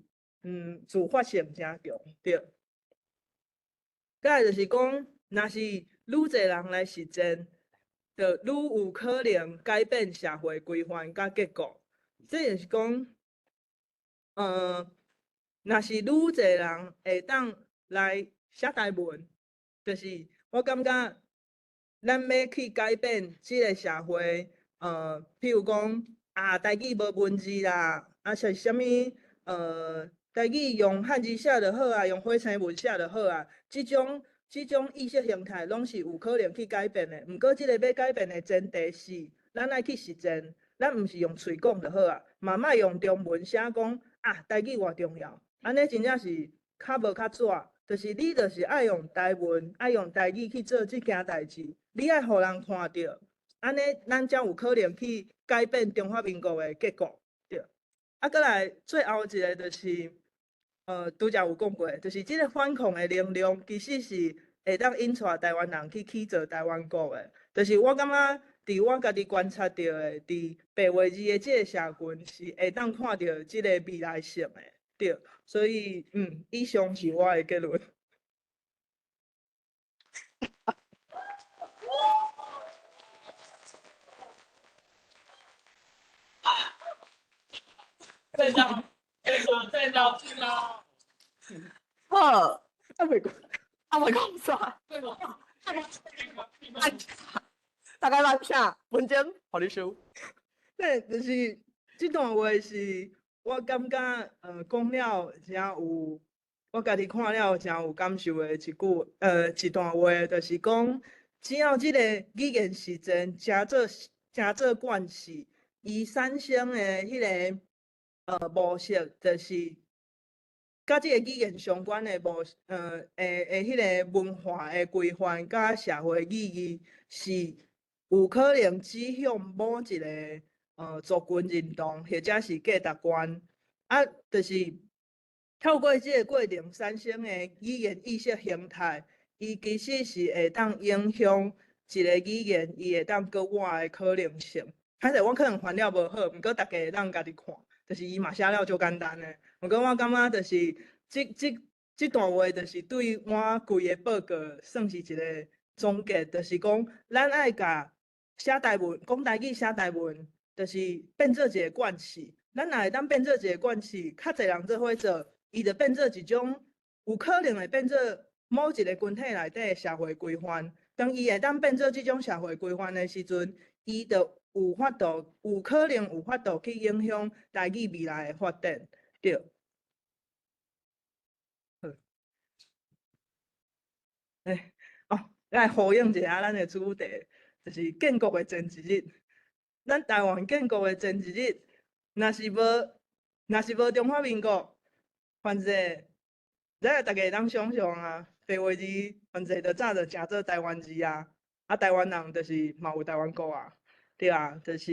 自發性誠強，對。再來就是講，若是愈濟人來實踐，就愈有可能改變社會規範佮結構。這就是講，若是愈濟人會當來寫台文，就是我感覺咱欲去改變這个社會，譬如講啊，台語無文字啦，啊是啥物，台語用漢字寫就好啊，用火星文寫就好啊，這種意識形態攏是有可能去改變的。毋過，這个欲改變的前提是，咱愛去實踐，咱毋是用喙講就好啊，嘛莫用中文寫講啊，台語偌重要，按呢真正是較無較紙，就是你就是愛用台文，愛用台語去做這件代誌，你愛予人看著，按呢咱才有可能去改變中華民國的結構，對。啊，閣來最後一个就是，拄才有講過，就是這个反抗的能量，其實是會當引帶台灣人去起造台灣國的。就是我感覺，佇我家己觀察著的，佇白話字的這个社群是會當看著這个未來性的，對。所以，以上是我的結論。再講，再講，再講，再講。好，啊袂講，啊袂講煞。大概來啥？文珍，予你收。對，就是這段話是我感覺，講了誠有，我家己看了誠有感受的一句，一段話，就是講，只要這个語言實踐誠做慣勢，伊產生的彼个模式，就是佮這个語言相關的模式，的彼个文化的規範佮社會意義，是有可能指向某一个族群認同，或者是價值觀。啊，就是透過這个過程產生的語言意識形態，伊其實是會當影響一个語言，伊會當閣活的可能性。歹勢我可能翻了無好，毋過大家會當家己看，就是伊嘛寫了足簡單的。毋過我感覺就是這段話，就是對我規个報告算是一个總結，就是講咱愛共寫台文、講台語、寫台文，就是變做一个慣勢。咱若會當變做一个慣勢，較濟人做伙做，伊就變做一種有可能會變做某一个群體內底的社會規範。當伊會當變做這種社會規範的時陣，伊就有法度，有可能有法度去影響台語未來的發展，對。好。來呼應一下咱的主題，就是建國的前一日。咱台灣建國的前一日，若是無中華民國，反正咱大家會當想像啊，白話字反正就早就成做台灣字啊，啊台灣人就是嘛有台灣國啊，對啊，就是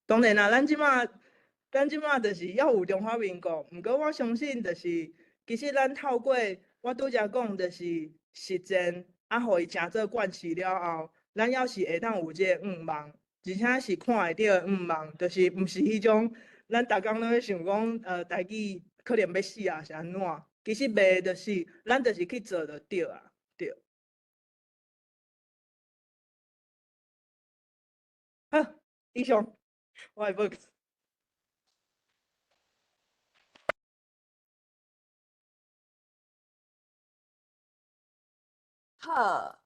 當然啦，咱這馬就是猶有中華民國，毋過我相信就是其實咱透過我拄才講就是實踐，啊，予伊成做慣勢了後，咱猶是會當有這個願望，而且是看會著的願望，就是毋是彼種咱逐工攏咧想講，台語可能欲死啊，是按怎？其實袂，就是咱就是去做就對啊，對。好，以上我的報告。好，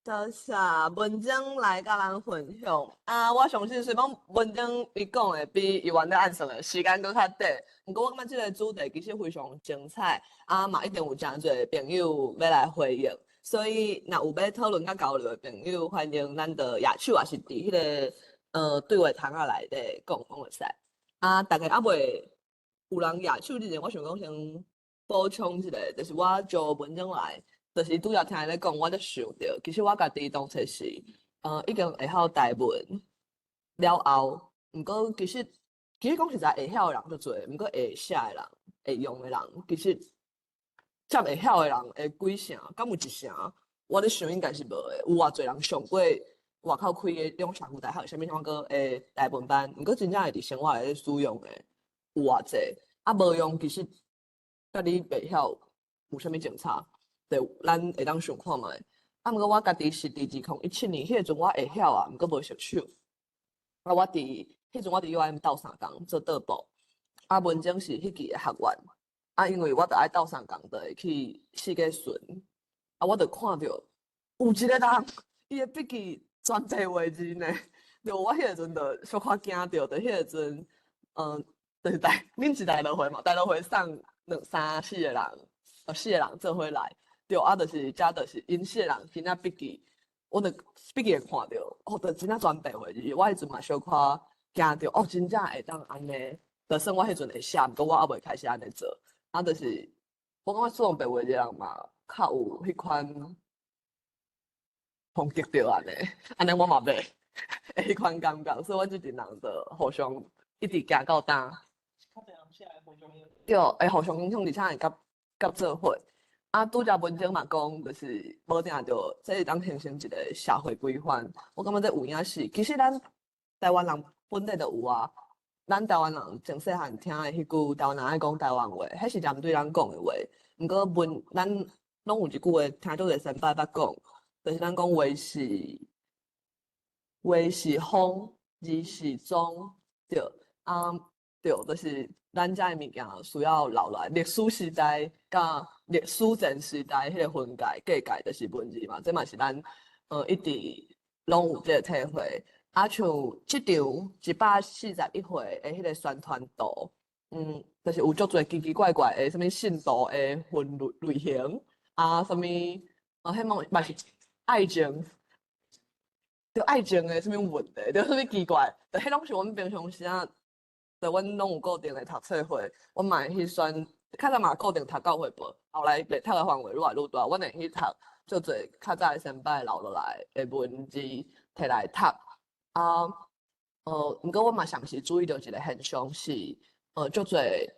多謝文珍來佮咱分享。啊，我相信雖講文珍伊講的比伊原來按算的時間閣較短，毋過我感覺這个主題其實非常精彩，啊嘛一定有誠濟朋友欲來回應，所以若有欲討論佮交流的朋友，歡迎咱就舉手，抑是佇彼个對話窗仔內底講講會使。啊，大家猶未有人舉手之前，我想講先補充一下，就是我招文珍來。就是拄才聽伊咧講，我才想著，其實我家己當初是，已經會曉台文了後，毋過其實講實在會曉的人足濟，毋過會寫的人、會用的人，其實佔會曉的人的幾成，敢有一成？我咧想應該是無的。有偌濟人上過外口開的種社區大學，啥物啥物閣的台文班，毋過真正會佇生活內底使用的有偌濟？啊，無用其實佮你袂曉有啥物相差？就咱會當想看覓。啊，毋過我家己是佇2017年，彼個陣我會曉啊，毋過無熟手。啊，我佇彼陣我佇 UIM 鬥相共做桌布，啊，文靜是彼期的學員。啊，因為我著愛鬥相共，就會去四界巡。啊，我就看著有一個人，伊的筆記全白話字呢。對，我彼個陣就小可驚著，就彼個陣，就是台恁是大樂會嘛，大樂會送兩三四個人，哦，四個人做伙來。對，啊，就是遮就是𪜶四個人真正筆記，我就筆記會看著，哦，就真正全白話字。我彼陣嘛小可驚著，哦，真正會當按呢，就算我彼陣會寫，毋過我猶未開始按呢做。啊，就是我感覺使用白話字的人嘛，較有彼款衝擊著按呢，按呢我嘛袂彼款感覺，所以阮這陣人就互相一直行到今。對，會互相影響，而且會佮佮做伙。啊，拄才文靜嘛講，就是無定著這會當形成一個社會規範。我感覺這有影是，其實咱台灣人本底就有啊。咱台灣人從細漢聽的彼句“台灣人愛講台灣話”，彼是針對咱講的話。毋過文咱攏有一句話，聽足濟先輩捌講，就是咱講話是話是風，字是蹤，對啊，對，就是咱遮的物件需要留落來。歷史時代佮歷史前時代彼個分界界界，就是文字嘛，這嘛是咱一直攏有這個體會。啊，像這場141歲的彼個宣傳圖，就是有足濟奇奇怪怪的，啥物信徒的分類類型，啊，啥物啊，彼嘛嘛是愛情，對愛情的啥物問題，對啥物奇怪，就彼攏是阮平常時啊，就阮攏有固定的讀冊會，阮嘛會去選，較早嘛固定讀教會報，後來袂讀的範圍愈來愈大，阮會去讀足濟較早的先輩留落來的文字，摕來讀。啊，毋過我嘛同時注意著一個現象是，足濟，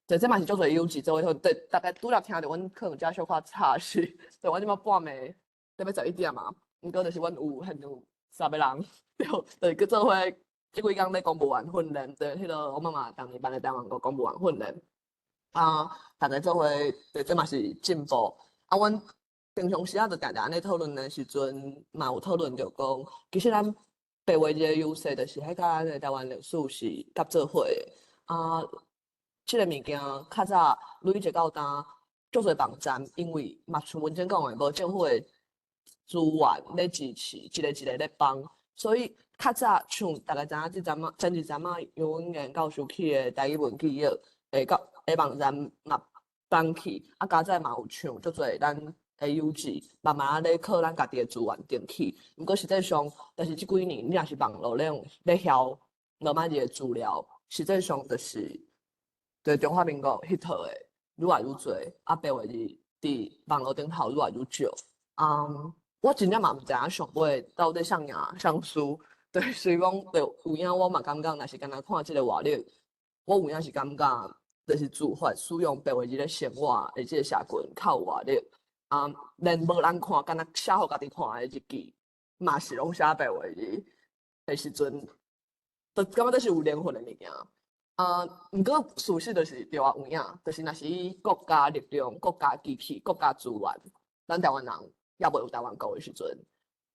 這這嘛是足濟幼稚做伙，對，大家拄才聽著阮可能遮小可吵是，對，阮這馬半暝欲11點嘛，毋過就是阮有現場10個人，對，就是閣做伙，這幾工咧公務員訓練，對，彼個我媽媽逐年辦的台灣國公務員訓練，啊，逐家做伙，對，這嘛是進步。啊，阮平常時啊，就定定按呢討論的時陣，嘛有討論著講，其實咱白話字的優勢，就是彼佮咱的台灣歷史是合做伙的。啊，這個物件較早累積到今，足濟網站，因為嘛像文靜講的，無政府的資源咧支持，一個一個咧幫，所以較早像大家知影，這陣仔前一陣仔楊永言教授起的台語文記憶的教的網站嘛放去，啊，加載嘛有像足濟咱的優質，慢慢仔咧靠咱家己的資源爭取。毋過實際上，但是這幾年你若是網路咧用咧曉羅馬字的資料，實際上就是對中華民國彼套的愈來愈濟，啊，白話字佇網路頂頭愈來愈少。嗯，我真正嘛毋知影上尾到底啥贏啥輸。對，所以講，對，有影我嘛感覺，若是干焦看這個活力，我有影是感覺，就是自發使用白話字咧生活的這個社群較有活力。啊，連無人看，干焦寫予家己看的日記，嘛是攏寫白話字的時陣，就感覺這是有靈魂的物件。啊，毋過事實就是對啊，有影，就是若是以國家力量、國家機器、國家資源，咱台灣人猶未有台灣國的時陣，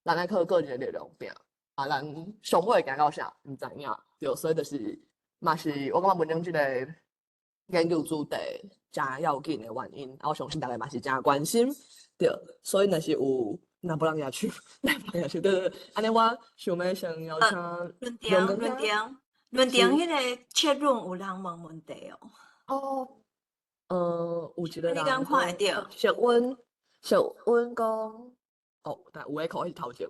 咱愛靠個人的力量拼。啊，咱上尾會行到啥，毋知影。對，所以就是嘛是我感覺文章這個研究主題誠要緊的原因，啊，我相信大家嘛是誠關心。對，所以若是有，若無人舉手，若無人舉手，對對對，按呢我想欲先邀請論壇論壇論壇，彼個 chat room 有人問問題哦。哦，有一個人你敢看會著？石溫石溫講，哦，但有的可是頭前，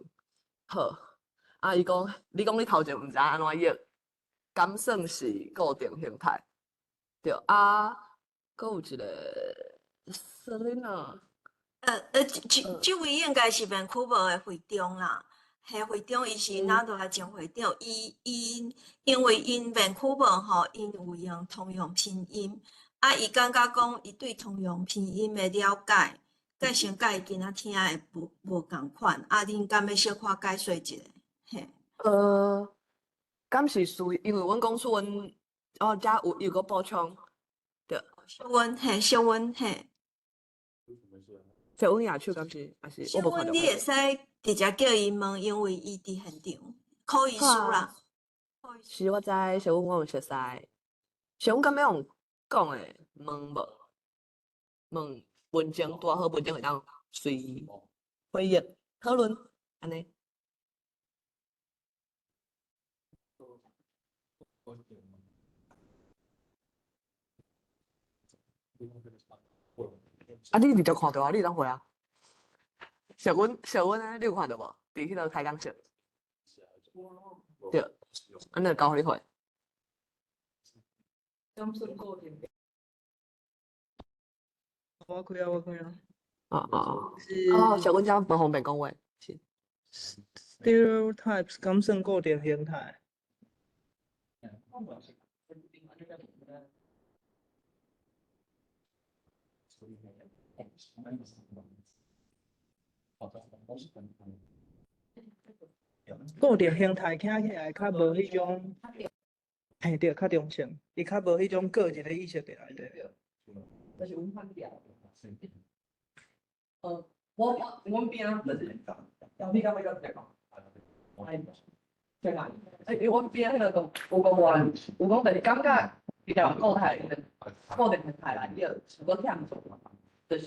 好，啊，伊講，你講你頭前毋知按怎譯，敢算是固定形態？對，啊，閣有一個 Selina。這位應該是萬科博的會長啦，嘿，會長伊是拿落來前會長，伊伊因為𪜶萬科博吼，𪜶有用通用拼音，啊，伊感覺講伊對通用拼音的了解，甲先佮伊今仔聽的無無仝款，啊，恁敢欲小可解說一下？嘿。敢是屬於，因為阮講出阮哦，遮有有閣補充，對。小溫嘿，小溫嘿。小阮舉手敢是，還是小阮你會使直接叫伊問，因為伊佇現場，柯醫師啦。是，我知，小阮我有熟似。小阮敢欲用講的問無？問文章拄好，文章會當隨回應討論按呢。啊！你直接看著啊，你會當回啊。小阮小阮呢？你有看著無？佇彼个開講室。對，按呢交予你回。我開啊，我開啊。哦哦哦。哦，小阮遮無方便講話。是。 Stereotypes 敢算固定形態？固定形態聽起來較無彼種，嘿對，較中性，伊較無彼種個人的意識佇內底。我阮邊就是，你敢欲閣再講？對啦，欸，因為阮邊彼个講有講話，有講就是感覺比較固態，固定形態來，伊有閣欠做，就是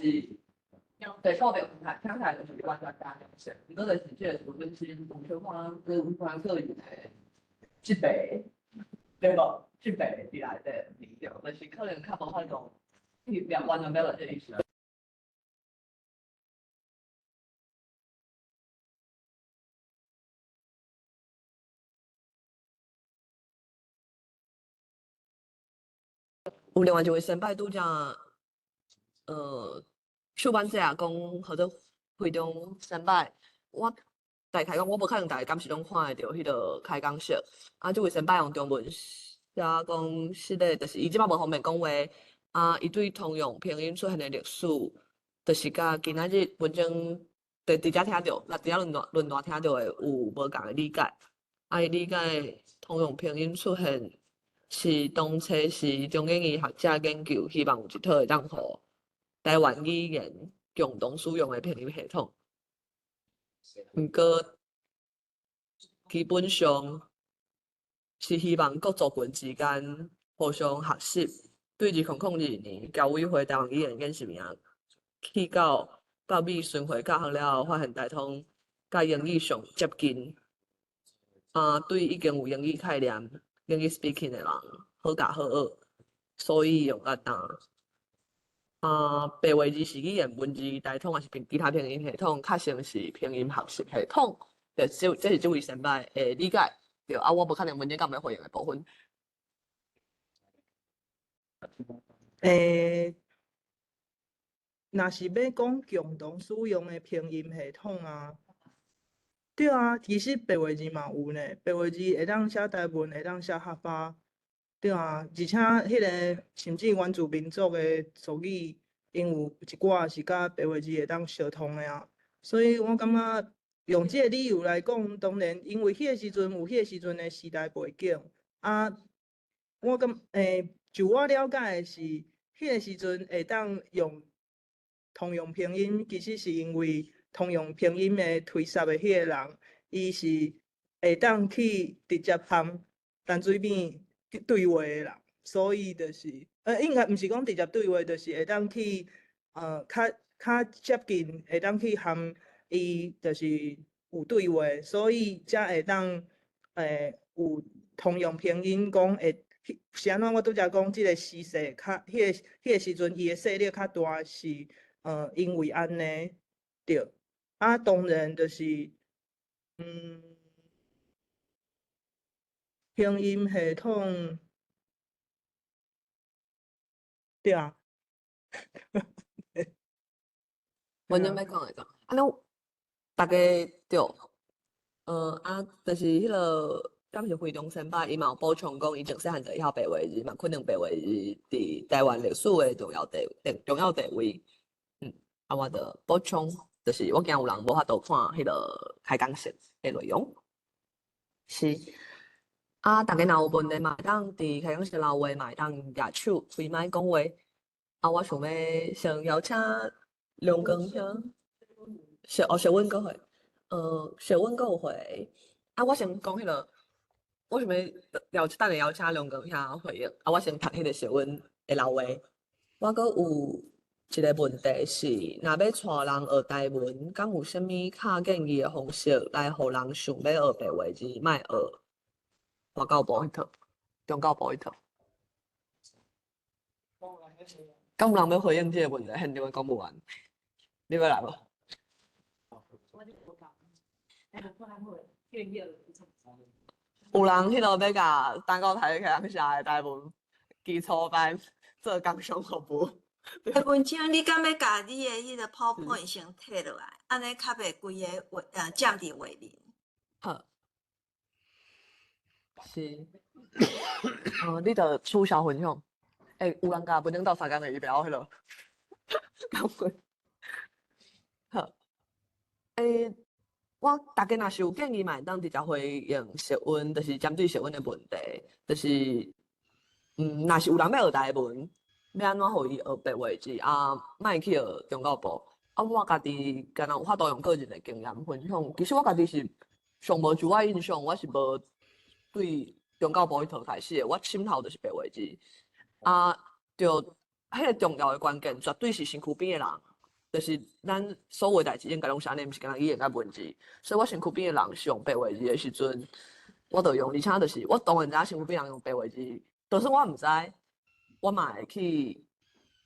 對固定形態，聽起來就是完全加中性。毋過就是這個是阮是有小可閣有可個人的這個，對無？這個佇內底對，就是可能較無法度，完全欲落這個意思。有另外一位先輩拄則，出版社講合作會中先輩，我大概講我無可能逐个敢是攏看會著彼个開講室，啊，這位先輩用中文寫講，實個就是伊這擺無方便講話，啊，伊對通用拼音出現的歷史，就是佮今仔日文章佇佇遮聽著，佇遮論壇論壇聽著的有無仝的理解，啊，伊理解通用拼音出現。是當初是中研院學者研究，希望有一套會當予台灣語言共同使用的拼音系統。毋過基本上是希望各族群之間互相學習。對2002年僑委會台灣語言研習營去到北美巡迴教學了後，發現台通佮英語上接近。啊，對已經有英語概念、英語 speaking 的人好教好學，所以用較重。啊，白話字是語言文字台通，抑是其他拼音系統，較像是拼音學習系統。對，這這是這位先輩的理解。對，啊，我無確定文章敢欲回應的部分。欸，若是欲講共同使用的拼音系統啊，對啊，其實白話字嘛有呢，白話字會當寫台文，會當寫客家，對啊，而且彼个甚至原住民族的族語，𪜶有一寡是佮白話字會當相通的啊，所以我感覺用這个理由來講，當然因為彼个時陣有彼個時陣的時代背景，啊，我感欸，就我了解的是，彼个時陣會當用通用拼音，其實是因為通用拼音的推捒的彼個人，伊是會當去直接和陳水扁對話的人，所以就是，應該毋是講直接對話，就是會當去，較較接近，會當去和伊就是有對話，所以才會當，有通用拼音講會。是按怎？我拄才講這个時勢較，彼个彼个時陣伊的勢力較大是，因為按呢，對。啊，當然就是，拼音系統，對啊。我準備講來講，啊，你大家對，啊，就是彼个。敢是惠中先輩，伊嘛有補充講，伊從細漢就會曉白話字，嘛可能白話字佇台灣歷史的重要地重要地位。啊，我就補充，就是我驚有人無法度看彼个開講室的內容。是，啊，大家若有問題嘛，會當佇開講室留話，嘛會當舉手開麥講話。啊，我想欲先邀請梁光兄，小哦小阮閣會，小阮閣有回。啊，我先講彼個，我想欲邀等下邀請梁光兄回應。啊，我先讀彼個小阮的老話。我閣有一個問題是，若欲帶人學台文，敢有啥物較建議的方式來予人想欲學白話字，莫學外交部彼套、中教部彼套？敢有人欲回應這個問題？現場的公務員，你欲來無？有人彼落欲共單高台陽下的台文基礎班做工商服務。欸，文章，你敢欲共你的彼个 PowerPoint 先摕落來，按呢較袂規个畫佔佇畫面。好。是。哦，你著取消分享。欸，有人共文章鬥相共的，伊袂曉彼落。感恩。好。欸，我大家若是有建議嘛，會當直接回應石溫，就是針對石溫的問題，就是，若是有人欲學台文，欲按怎予伊學白話字啊？莫去學中教部。啊，我家己敢若有法度用個人的經驗分享。其實我家己是上無自我印象，我是無對中教部彼套開始的，我心頭就是白話字。啊，著，彼個重要的關鍵絕對是身軀邊的人，就是咱所有代誌應該攏是按呢，毋是干焦語言佮文字。所以我身軀邊的人是用白話字的時陣，我就用，而且就是我當然知影身軀邊人用白話字，就算我毋知，我嘛會去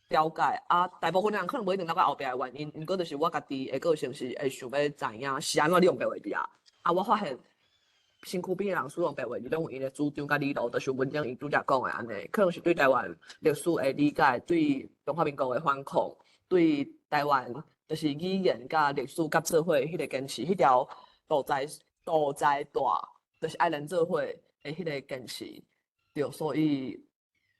了解。啊，大部分人可能無一定了解後壁的原因，毋過就是我家己的個性是會想欲知影是按怎你用白話字啊。啊，我發現身軀邊的人使用白話字，攏有𪜶的主張佮理路，就是文章伊拄才講的按呢，可能是對台灣歷史的理解，對中華民國的反抗，對台灣就是語言佮歷史佮做伙彼个堅持，彼條路在路在大，就是愛連做伙的彼個堅持，對，所以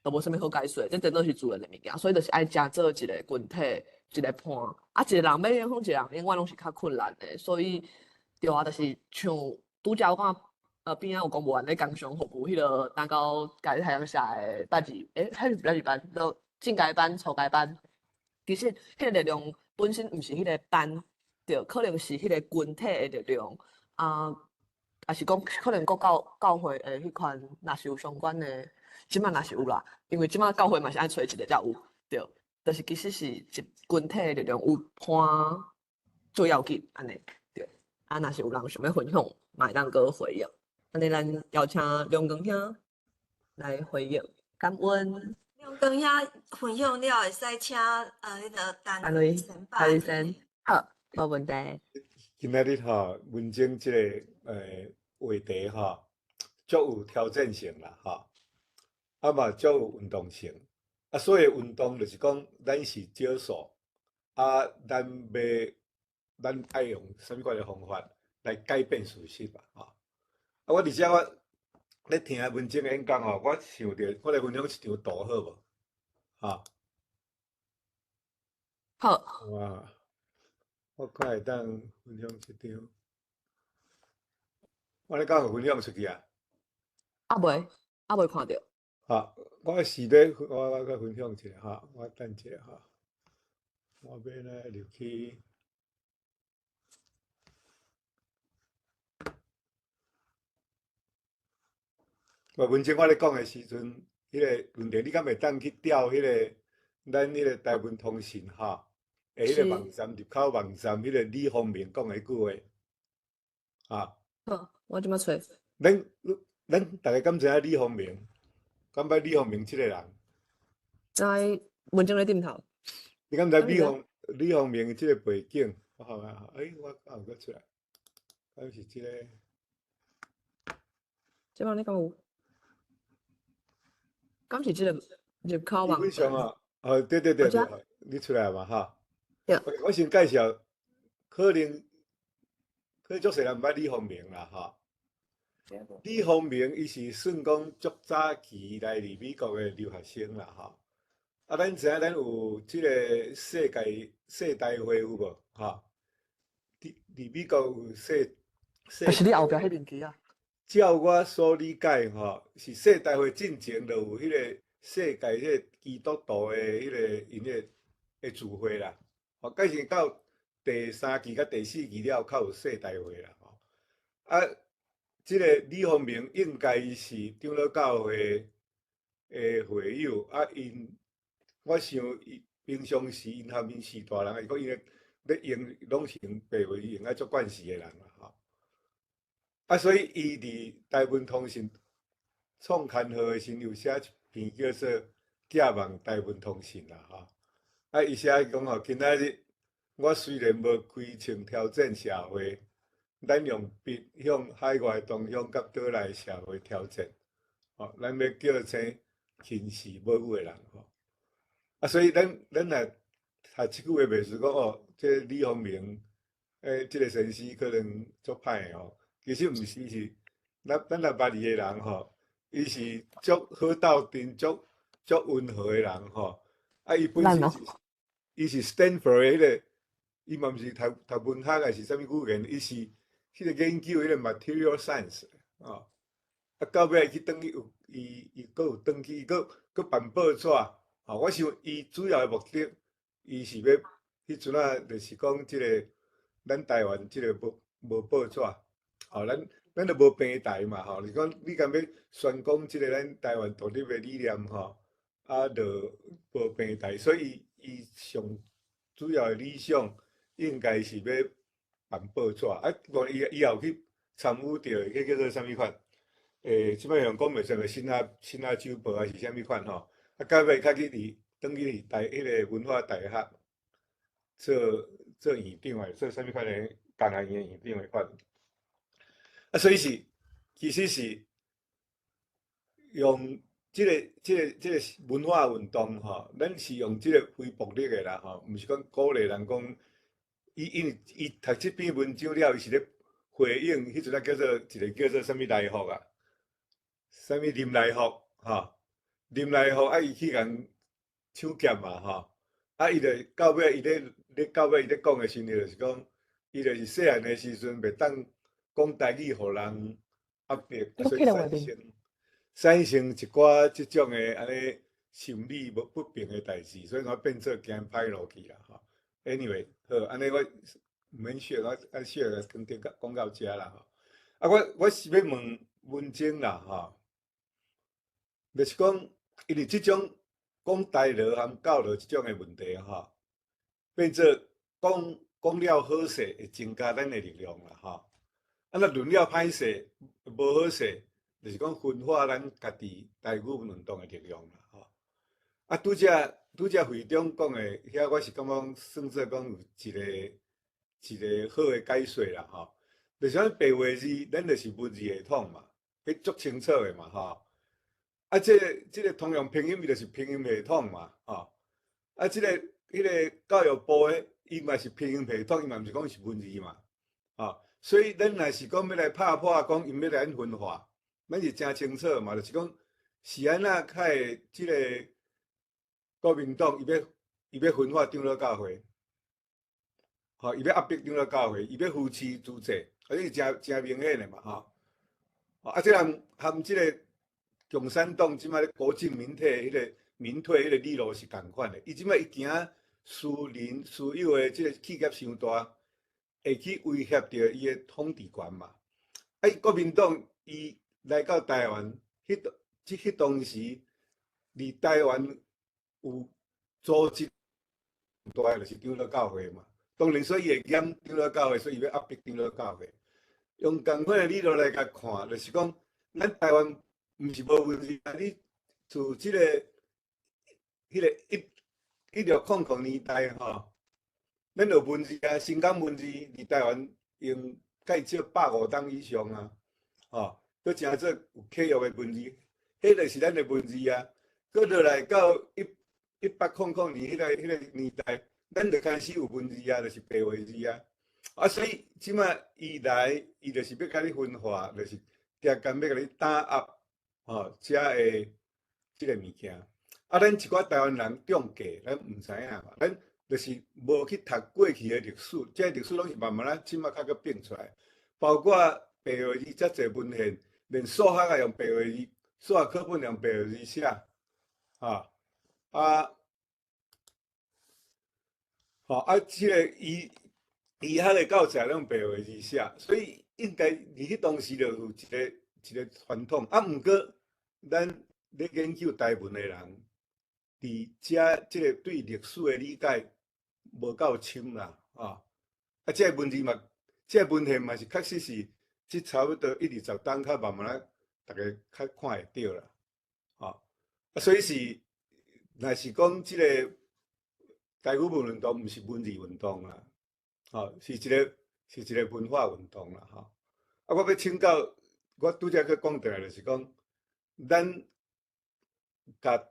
都無啥物好解說，這真正是自然的物件，所以就是愛誠做一個群體，一個伴，啊，一個人欲影響一個人，永遠攏是較困難的，所以對啊，就是像拄才我感覺，邊仔有公務員咧工商服務，彼個單高家太陽下的八字，欸，彼是八字班，都進階班、初階班，其實彼個力量本身毋是彼個班，對，可能是彼個群體的力量，啊，抑是講可能國教教會的彼款，若是有相關的，這擺若是有啦，因為這擺教會嘛是愛揣一個才有，對，就是其實是一群體的力量有伴最要緊，按呢，對，啊，若是有人想欲分享，嘛會當閣回應，按呢咱邀請梁光兄來回應，感恩。梁光兄分享了，會使請彼个陳雷先陳先，好，無問題。今仔日吼，文章這个話題吼，足有挑戰性啦吼，啊嘛足有運動性。啊，所以運動就是講，咱是少數，啊，咱欲咱愛用啥物款的方法來改變事實吧吼。啊，我佇遮我咧聽文章演講吼，我想著我來分享一張圖好無？吼。好。哇，我看會當分享一張。我咧敢有分享出去啊？猶未看著。哈，我是咧，我閣分享一下哈，我等一下哈，我欲來入去。無，文章我咧講的時陣，彼个問題你敢會當去調彼个咱彼个台文通訊哈？的彼个網站入口網站，彼个李宏明講的彼句話，啊。好，我這擺揣。咱逐家敢知影李宏明？敢捌李宏明這个人？知文章咧頂頭。你敢知李宏明這個背景？我好啊，欸，我敢有閣出來？敢是這個？這擺你敢有？敢是這個入口網基本上啊，哦，對對對對，你出來嘛哈？對。我先介紹，可能足濟人毋捌李宏明啦哈。李宏明伊是算講足早期來佇美國的留學生啦吼。啊，咱知影咱有這個世界世大會有無？吼，佇美國有世。是你後壁彼面旗啊？照我所理解吼，是世大會進前就有彼個世界彼個基督徒的彼個𪜶的聚會啦，吼。吼，改成到第三期佮第四期了，較有世大會啦，吼。啊，這个李鴻明應該是長老教會的會友，啊，𪜶我想伊平常時𪜶和𪜶序大人，是講𪜶咧用攏是用白話用啊足慣勢的人啦，吼。啊，所以伊佇台文通訊創刊號的時，有寫一篇叫做《寄望台文通訊》啦，吼。啊，伊寫講吼，今仔日我雖然無開槍挑戰社會，咱用筆向海外同鄉佮島內社會挑戰，吼，咱欲叫醒輕視母語的人，吼。啊，所以咱若讀這句話，袂是講哦，這李鴻明，這个先生可能足歹的吼，其實毋是，是咱若捌伊的人吼，伊是足好鬥陣、足溫和的人吼。啊，伊本身是伊是 Stanford 的彼个，伊嘛毋是讀文學還是啥物語言，伊是彼个研究彼个 material science 吼。啊，到尾去轉去有伊伊閣有轉去，伊閣辦報紙。吼，我想伊主要的目的，伊是欲彼陣仔，就是講這个咱台灣這个無報紙，吼，咱就無平台嘛，吼，是講你敢欲宣講這个咱台灣獨立的理念，吼，啊，就無平台，所以伊上主要的理想應該是欲辦報紙，啊，無伊也有去參與著，彼叫做啥物款？這擺用講袂出來，新亞周報還是啥物款吼？啊，到尾較去佇轉去佇彼个文化大學做院長的，做啥物款的工學院的院長的款。啊，所以是其實是用這個文化運動吼，咱是用這個非暴力的啦吼，毋是講鼓勵人講，伊因為伊讀這篇文章了，伊是咧回應彼陣仔叫做一个叫做啥物來福啊，啥物林來福吼，林來福啊，伊去共搶劫嘛吼，啊，伊就到尾伊咧到尾伊咧講的時陣，就是講，伊就是細漢的時陣袂當講台語，予人壓迫，所以產生一寡這種的按呢心理無不平的代誌，所以我變做驚歹路去啦吼。Anyway，好，按呢我毋免說，我愛說講講到遮啦吼。啊，我是欲問文靜啦吼，就是講，因為這種講台羅含教羅這種的問題吼，變做講講了好勢，會增加咱的力量啦吼。啊，若論了歹勢，無好勢，就是講分化咱家己台語運動的力量啦吼。啊，拄才會長講的，遐我是感覺算做講有一個好的解說啦吼。就是講白話字，咱就是文字系統嘛，彼足清楚的嘛吼。啊，這個通用拼音伊就是拼音系統嘛，吼。啊，這個彼個教育部的，伊嘛是拼音系統，伊嘛毋是講是文字嘛，吼。所以咱若是講欲來拍破，講𪜶欲來按分化，咱是誠清楚嘛，就是講是按怎較會這個國民黨伊欲分化長老教會，吼，伊欲壓迫長老教會，伊欲扶持自治，啊，這是誠明顯的嘛，吼。啊，這含這個共產黨這擺咧國進民退，彼個民退彼個理路是仝款的。伊這擺伊驚私人私有的這個企業傷大，會去威脅著伊的統治權嘛。啊，國民黨伊來到台灣，彼當時，佇台灣有組織大的就是長老教會嘛。當然，所以伊會厭長老教會，所以伊欲壓迫長老教會。用仝款的理路來共看，就是講，咱台灣毋是無問題啊！你自這個、彼個1600年代吼，咱有文字啊，新港文字佇台灣用蓋少150冬以上啊，吼，閣誠做有契約的文字，彼就是咱的文字啊。閣落來到1800年彼個年代，咱就開始有文字啊，就是白話字啊。啊，所以這擺伊來，伊就是欲共你分化，就是定共欲共你打壓，吼，遮的這個物件。啊，咱一寡台灣人中計，咱毋知影嘛，咱就是無去讀過去的歷史，這個歷史攏是慢慢仔這擺較閣變出來，包括白話字遮濟文獻，連數學也用白話字，數學課本用白話字寫，哈，啊，吼，啊，這个醫學的教材攏白話字寫，所以應該佇彼當時就有一個傳統。啊，毋過咱咧研究台文的人，佇遮這個對歷史的理解無夠深啦，啊，啊，這個文字嘛，這個文獻嘛是確實是這差不多一二十冬較慢慢仔，逐家較看會著啦，啊，所以是，若是講這個台語文運動，毋是文字運動啦，吼，是一個文化運動啦，吼。啊，我欲請教，我拄才閣講轉來，就是講，咱共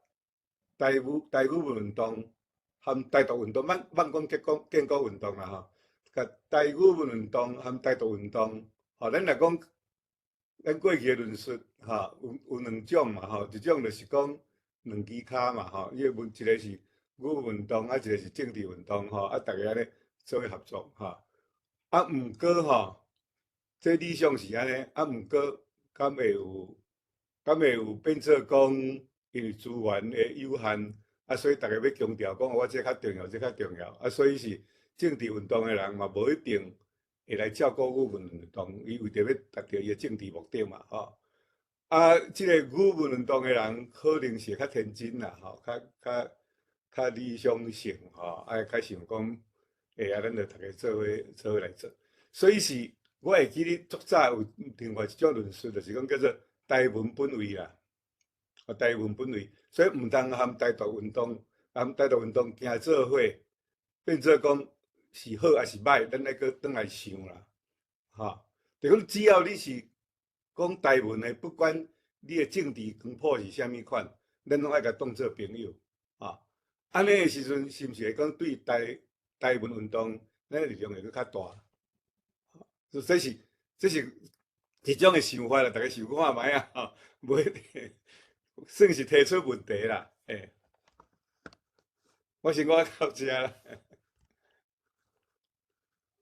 台語文運動含台獨運動，莫講建國運動啦，吼，共台語文運動含台獨運動，吼，咱若講咱過去的論述，吼，有兩種嘛，吼，一種就是講兩支跤嘛，吼，伊個文一個是語文運動，啊，一個是政治運動，吼，啊，逐家按呢做伙合作，吼，啊，毋過吼，這理想是按呢，啊，毋過敢會有變做講，因為資源的有限，啊，所以逐家欲強調講我這較重要，這較重要，啊，所以是政治運動的人嘛，無一定會來照顧語文運動，伊為著欲達著伊的政治目的嘛，吼。啊，這個語文運動的人可能是較天真啦，吼，較理想性，吼，啊，較想講，會啊，咱就逐家做伙來做。所以是，我會記得足早有另外一種論述，就是講叫做台文本位啦，啊，台文本位，所以毋通含台獨運動，含台獨運動行做伙，變做講是好抑是歹，咱愛閣轉來想啦，吼。就講只要你是講台文的，不管你的政治光譜是啥物款，咱攏愛共當做朋友，啊。按呢的時陣，是毋是會講對台文運動，咱的力量會閣較大？這是一種的想法啦，逐家想看覓啊，吼，無一定算是提出問題啦，欸。我先講到遮啦。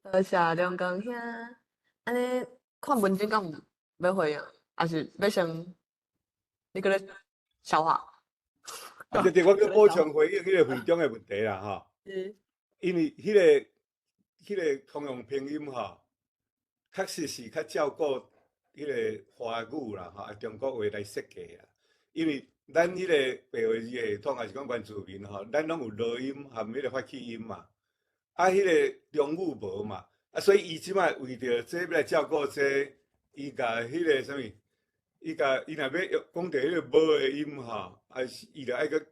多謝梁光兄，按呢看文章敢有欲回應，抑是欲先你閣咧消化？啊，對對，我閣補充回應彼個會長的問題啦，吼。是。因為彼個通用拼音吼，確實是較照顧彼個華語啦，吼，啊中國話來設計啦。因為咱彼個白話字系統，抑是講原住民吼，咱攏有濁音含彼個發氣音嘛。啊，彼個中語無嘛，啊，所以伊這擺為著這欲來照顧這，伊共彼個啥物，伊若欲用講著彼個無的音吼，啊是伊著愛閣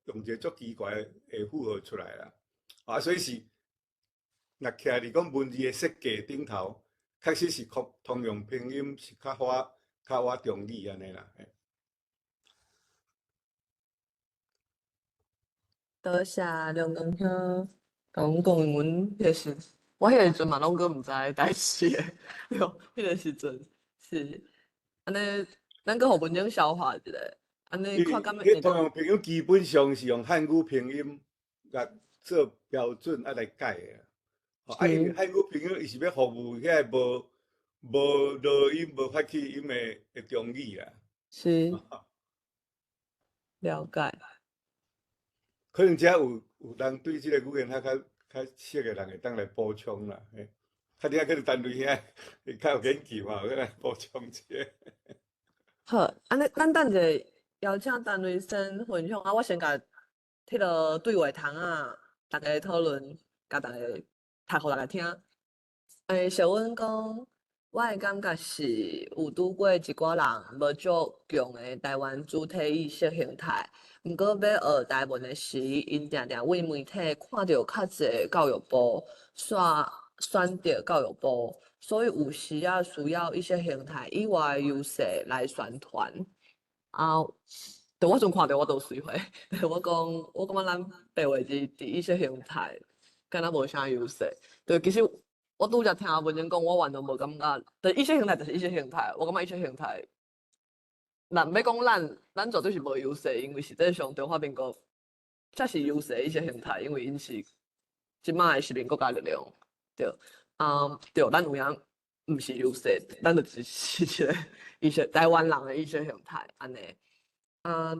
用一個足奇怪的符號出來啦。啊，所以是，若徛佇講文字的設計頂頭，確實是通用拼音是較倚中語按呢啦。多謝梁光兄，共阮講阮彼個時，我彼個時陣嘛攏閣毋知代誌的，對，彼個時陣是按呢，咱閣予文章消化一下，按呢看敢會彼通用拼音基本上是用漢語拼音來做標準啊來改的。啊，因為漢語拼音伊是欲服務遐個無濁音、無發氣音的中語啦。是。了解。可能遮有人對這個語言較熟的人會當來補充啦。嘿，較你可能單位遐會較有研究嘛，閣來補充一下。好，按呢，咱等一下邀請單位先分享，啊，我先共彼个對話窗仔，逐家討論，共逐家讀予逐家聽。欸，小阮講，我的感覺是有拄過一寡人無足強的台灣主體意識形態，毋過欲學台文的時，𪜶定定對媒體看著較濟教育部，選擇教育部，所以有時仔需要意識形態以外的優勢來宣傳。啊，對我陣看著我都隨回，對我講，我感覺咱白話字佇意識形態敢若無啥優勢。對，其實我拄才聽文珍講，我完全無感覺，對，意識形態就是意識形態，我感覺意識形態，若欲講咱，咱絕對是無優勢，因為實際上中華民國才是優勢意識形態，因為𪜶是這擺的殖民國家力量，對，啊，對，咱有影毋是優勢，咱就只是一個意識台灣人的意識形態按呢，啊。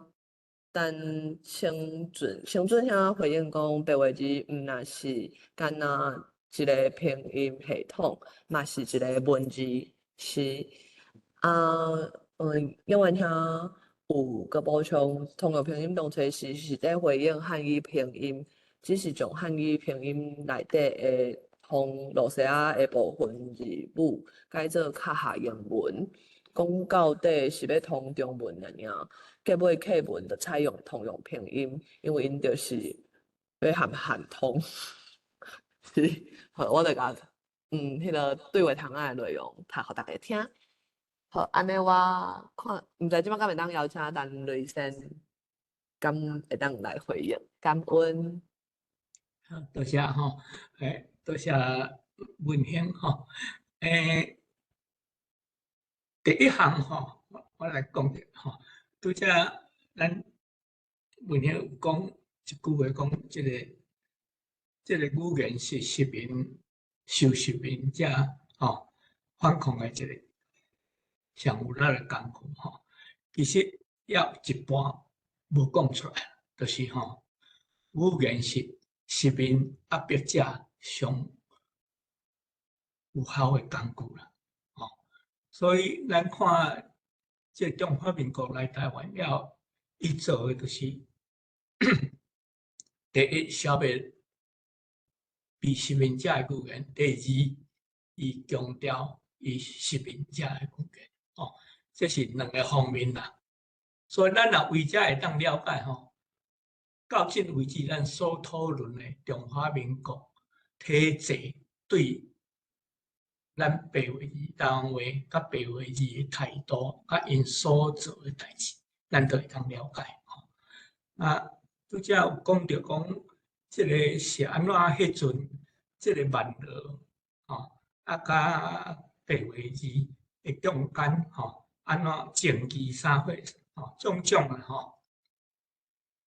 等清準清準兄回應講，白話字毋若是干焦一个拼音系統，嘛是一个文字是。啊，永元兄有閣補充，通用拼音當初是佇回應漢語拼音，只是將漢語拼音內底的通露西亞的部分字母改做較合英文。講到底是欲通中文爾，結尾課文就採用通用拼音，因為𪜶就是欲含漢通。是，好，我就共彼个對話窗仔的內容讀予大家聽。好，按呢我看，毋知這擺敢會當邀請陳雷先，敢會當來回應？感恩。好，多謝吼，多謝文興吼，第一項吼，我來講著吼，拄才咱文興有講一句話，講這個語言是殖民受殖民者吼反抗的一個上有力的工具吼。其實猶有一半無講出來，就是吼語言是殖民壓迫者上有效的工具啦。所以咱看，這中華民國來台灣了，伊做的就是第一，消滅被殖民者的語言；第二，伊強調伊殖民者的語言。哦，這是兩个方面啦。所以咱若為這會當了解吼，到今為止咱所討論的中華民國體制對咱白話字、台灣話佮白話字的態度，佮𪜶所做的代誌，咱都會當了解吼。啊，拄才有講著講，這个是按怎彼陣，這个網絡吼，啊，佮白話字的中間吼，按怎政治啥貨吼，種種啊吼。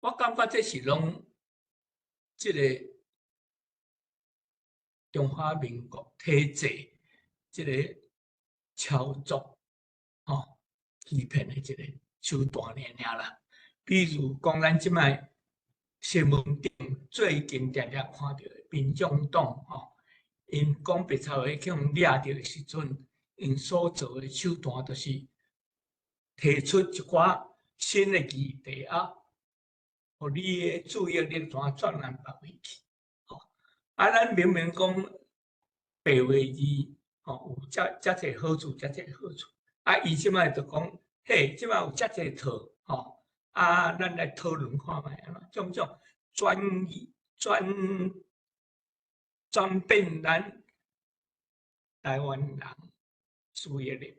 我感覺這是攏這个中華民國體制這个操作吼，欺騙的一个手段爾爾啦。比如講，咱這擺新聞頂最近定定看著的民眾黨吼，𪜶講白賊話去予掠著的時陣，𪜶所做的手段就是提出一寡新的議題啊，予你的注意力轉轉咱別位去。吼，啊，咱明明講白話字，吼，有遮遮濟好處，遮濟好處，啊，伊這擺就講，嘿，這擺有遮濟套，吼，啊，咱來討論看覓按怎，種種轉轉轉變咱台灣人注意力。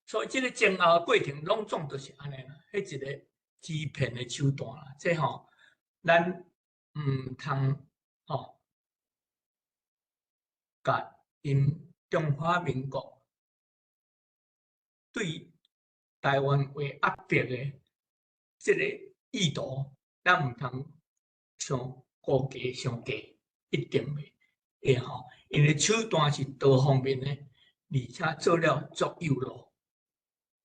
所以這个前後過程攏總都是按呢啦，彼一个欺騙的手段啦，這吼，咱毋通吼，共𪜶中華民國對台灣話壓迫的這个意圖，咱毋通傷估計傷低，一定袂會吼，因為手段是多方面的，而且做了足幼路，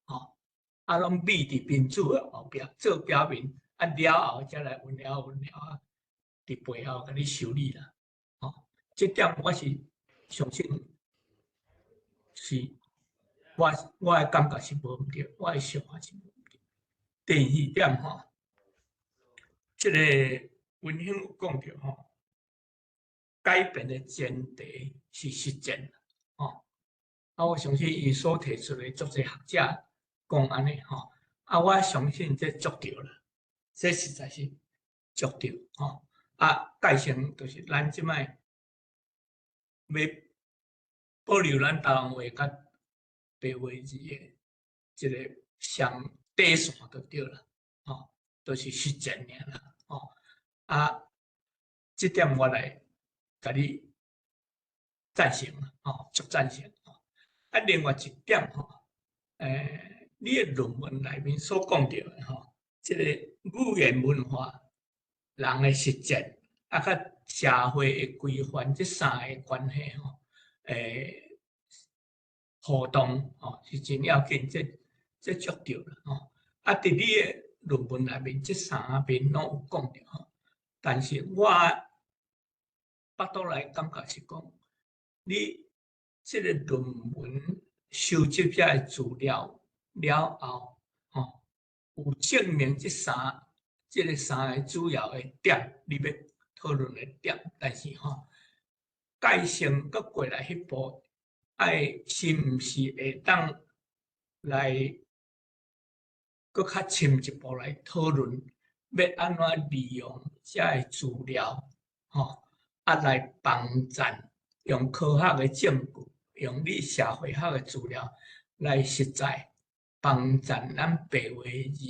吼，啊，攏秘佇民主的後壁做表面，啊了後才來溫了溫了啊，佇背後共你修理啦，吼，這點我是相信是我的感覺是無毋對，我的想法是無毋對。第二點吼，這个文興有講著吼，改變的前提是實踐，吼。啊，我相信伊所提出的足濟學者講按呢吼，啊，我相信這足對啦，這實在是足對吼。啊，界線就是咱這擺欲保留咱台灣話佮白話字的這个上底線就對啦，吼，就是實踐爾啦，吼。啊，這點我來共你贊成，吼，足贊成。啊，另外一點吼，你的論文內面所講著的吼，這个語言文化、人的實踐，啊，佮社會的規範這三个關係吼，互動吼是真要緊，這足對啦吼。啊，佇你的論文內面這三面攏有講著吼，但是我腹肚內感覺是講，你這个論文收集遮个資料了後，吼，有證明這個三個主要的點，你欲討論的點，但是吼，界線閣過來彼步，愛是毋是會當來閣較深一步來討論，欲按怎利用遮个資料，吼，啊來幫贊用科學的證據，用你社會學的資料來實在幫贊咱白話字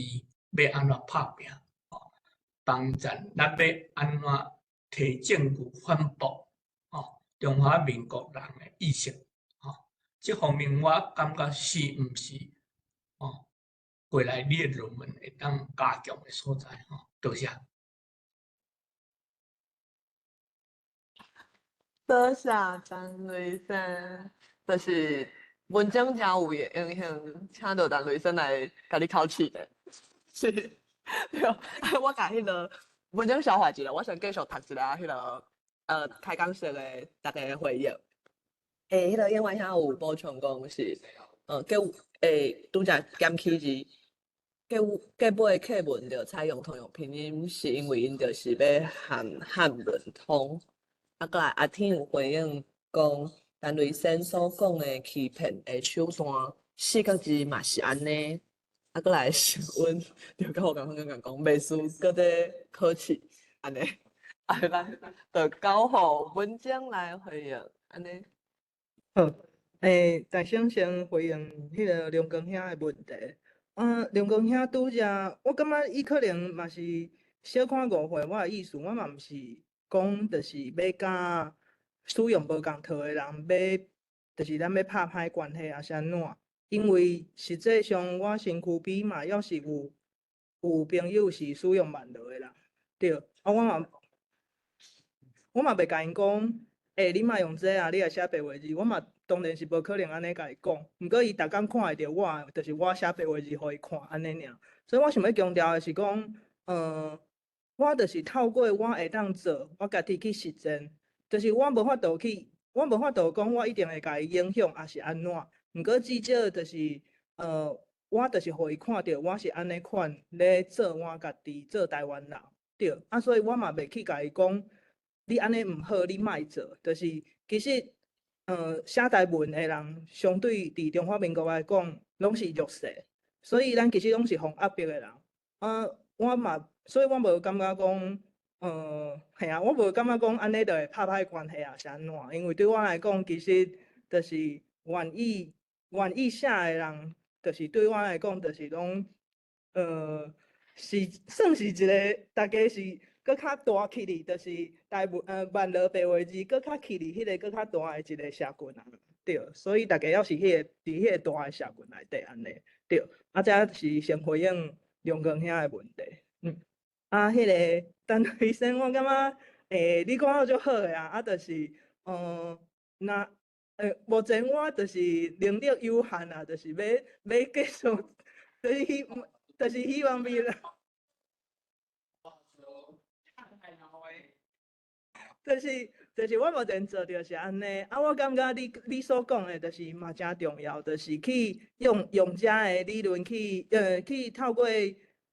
欲按怎拍拚，吼，幫贊咱欲按怎提證據反駁，吼，中華民國人的意識，吼，這方面我感覺是毋是，吼，過來你的論文會當加強的所在，吼，多謝。多謝陳雷生，就是文章真有影響，請著陳雷生來共你考試的。是，對，我共彼个文章消化一下，我先繼續讀一下彼个開講式的逐家的回應。欸，彼个演員兄有補充講是，叫拄才減起字，結尾課文著採用通用拼音，是因為𪜶就是欲含漢文通。啊，閣來阿天有回應講，陳雷生所講的欺騙的手段，四個字嘛是按呢。啊，閣來是阮就佮我共款講，袂輸閣咧考試按呢。啊，咱就交予文章來回應按呢。好，大聲先回應彼个梁光兄的問題。啊，梁光兄拄才，我感覺伊可能嘛是小可誤會我的意思，我嘛毋是講就是欲佮使用無仝套的人欲，就是咱欲拍歹關係抑是按怎？因為實際上我身軀邊嘛，猶是有朋友是使用網路的人，對。啊，我嘛袂共𪜶講，欸，你莫用這啊，你來寫白話字，我嘛當然是無可能按呢共伊講。毋過伊逐工看會著我，就是我寫白話字予伊看按呢爾。所以我想欲強調的是講，我就是透過我會當做，我家己去實踐，就是我無法度去，我無法度講我一定會共伊影響，抑是按怎。毋過至少就是，我就是予伊看著我是按呢款咧做我家己，做台灣人，對。啊，所以我嘛袂去共伊講，你按呢毋好，你莫做。就是其實，寫台文的人，相對佇中華民國來講，攏是弱勢，所以咱其實攏是予壓迫的人。啊，我嘛，所以我無感覺講，嘿啊，我無感覺講按呢就會拍歹關係抑是按怎，因為對我來講，其實就是願意寫的人，就是對我來講，就是攏，是算是一个，大家是閣較大起哩，就是台文網路白話字閣較起哩，彼个閣較大的一个社群啊，對，所以大家猶是彼个佇彼個大的社群內底按呢，對，啊，這是先回應梁光兄的問題，啊，彼个陳雷生，我感覺，你講得足好的啊，啊，就是，若，目前我就是能力有限啊，就是欲繼續，就是希望未來，就是我目前做著是按呢，啊，我感覺你所講的，就是嘛誠重要，就是去用遮的理論去，去透過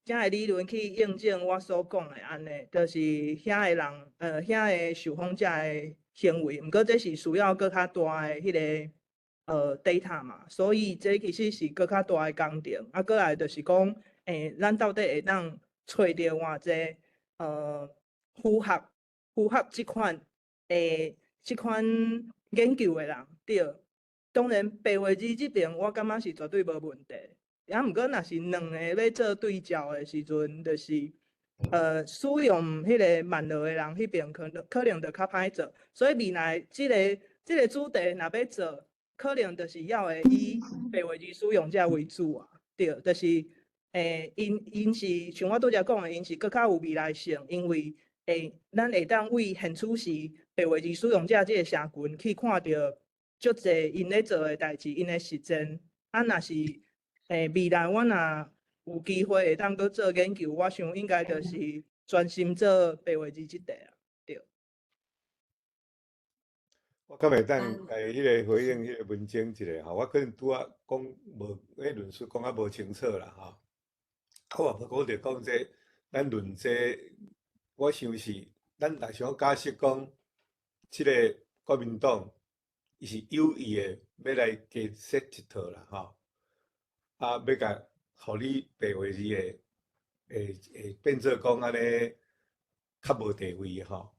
遮的理論去驗證我所講的按呢，就是遐个人，遐个受訪者的行為，毋過這是需要閣較大的彼个data 嘛，所以這其實是閣較大的工程。啊，閣來就是講，咱到底會當揣著偌濟，符合這款研究的人，對。當然白話字這邊我感覺是絕對無問題。啊，毋過若是兩个欲做對照的時陣，就是使用彼个網路的人彼邊可能就較歹做，所以未來這個主題若欲做，可能就是要會以白話字使用者為主啊，對，就是，𪜶是像我拄才講的，𪜶是閣較有未來性，因為，咱會當為現此時白話字使用者這個社群去看著足濟𪜶咧做的代誌，𪜶的實踐，啊，若是，未來阮若有機會會當閣做研究，我想應該就是專心做白話字這塊啊。對。我較袂當來彼個回應彼個文章一下吼，我可能拄仔講無，彼論述講較無清楚啦吼。我嘛無講著講這，咱論這，我想是，咱若想假設講，這個國民黨伊是有意的欲來加設一套啦吼，啊，欲共予你白話字的會變做講按呢較無地位吼。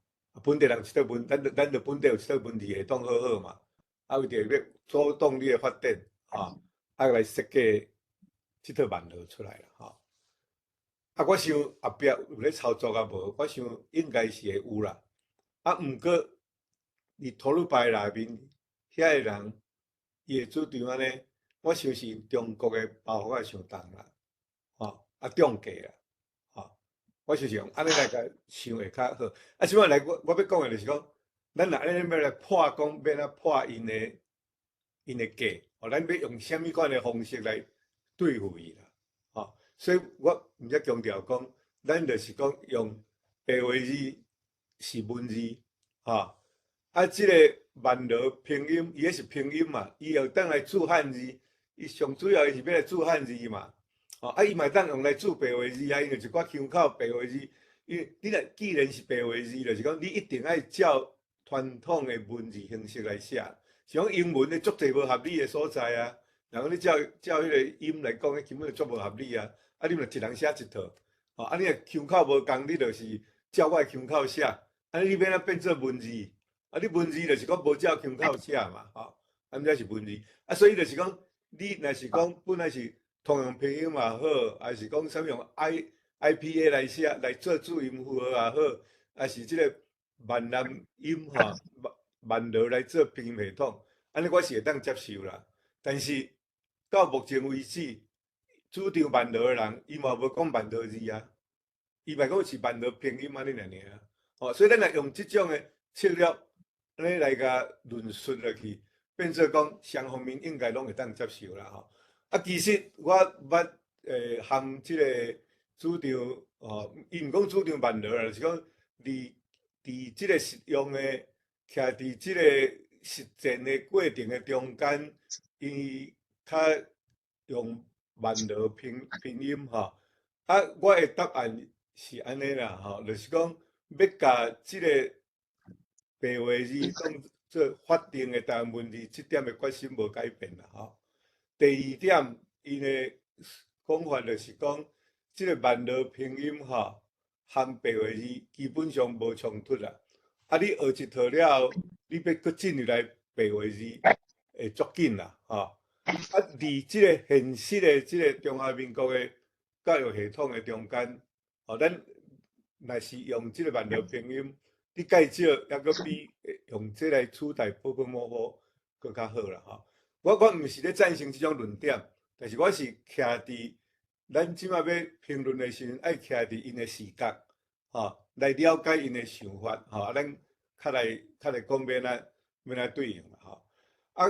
本地人一套文，咱著本地有一套文字系統好好嘛，啊，為著欲阻擋你的發展，吼，啊來設計這套萬羅出來啦，吼。啊，我想後壁有咧操作啊無？我想應該是會有啦。啊，毋過佇吐魯番內面遐個人，伊會主張按呢，我想是中國的包袱仔傷重啦，吼，啊中計啦。我就是用按呢來共想會較好。啊，這擺來我欲講的就是講，咱若按呢欲來破講，欲按怎破𪜶的計，吼，咱欲用啥物款的方式來對付伊啦，吼。所以我毋才強調講，咱就是講用白話字是文字，吼。啊，這個萬羅拼音，伊彼是拼音嘛，伊會當來注漢字，伊上主要伊是欲來注漢字嘛。哦，啊，伊嘛會當用來注白話字啊，因為一寡腔口白話字，因為你若既然是白話字，就是講你一定愛照傳統的文字形式來寫，像講英文的足濟無合理的所在啊，然後你照照彼個音來講，彼根本就足無合理啊！啊，你若一人寫一套，哦，啊，你若腔口無仝，你就是照我的腔口寫，啊，你欲按怎變做文字？啊，你文字就是講無照腔口寫嘛，吼，啊，這是文字，啊，所以就是講，你若是講本來是通用拼音嘛好，還是講啥物用 IPA 來寫來做注音符號也好，還是這個閩南音吼，萬羅來做拼音系統，按呢我是會當接受啦。但是到目前為止，主張萬羅的人，伊嘛無講萬羅字啊，伊嘛講是萬羅拼音按呢爾爾啊。哦，所以咱若用這種的策略，按呢來共論述落去，變做講雙方面應該攏會當接受啦吼。啊，其實我捌和這個主張哦，伊毋講主張萬羅啦，就是講佇這個實用的，徛佇這個實踐的過程的中間，伊較用萬羅拼音吼。啊，我的答案是按呢啦吼，就是講欲共這個白話字當做法定的台灣文字，這點的決心無改變啦吼。第二點，𪜶的講法就是講，這個萬羅拼音吼，和白話字基本上無衝突啦。啊，你學一套了後，你欲閣進入來白話字會足緊啦，吼。啊，佇這個現實的這個中華民國的教育系統的中間，吼，咱若是用這個萬羅拼音，你介少猶閣比用這來取代ㄅㄆㄇ閣較好啦，吼。我毋是咧贊成這種論點，但是我是徛佇咱這擺欲評論的時陣，愛徛佇𪜶的視角，吼，來了解𪜶的想法，吼，啊，咱較來講欲按怎欲按怎對應啦，吼。啊，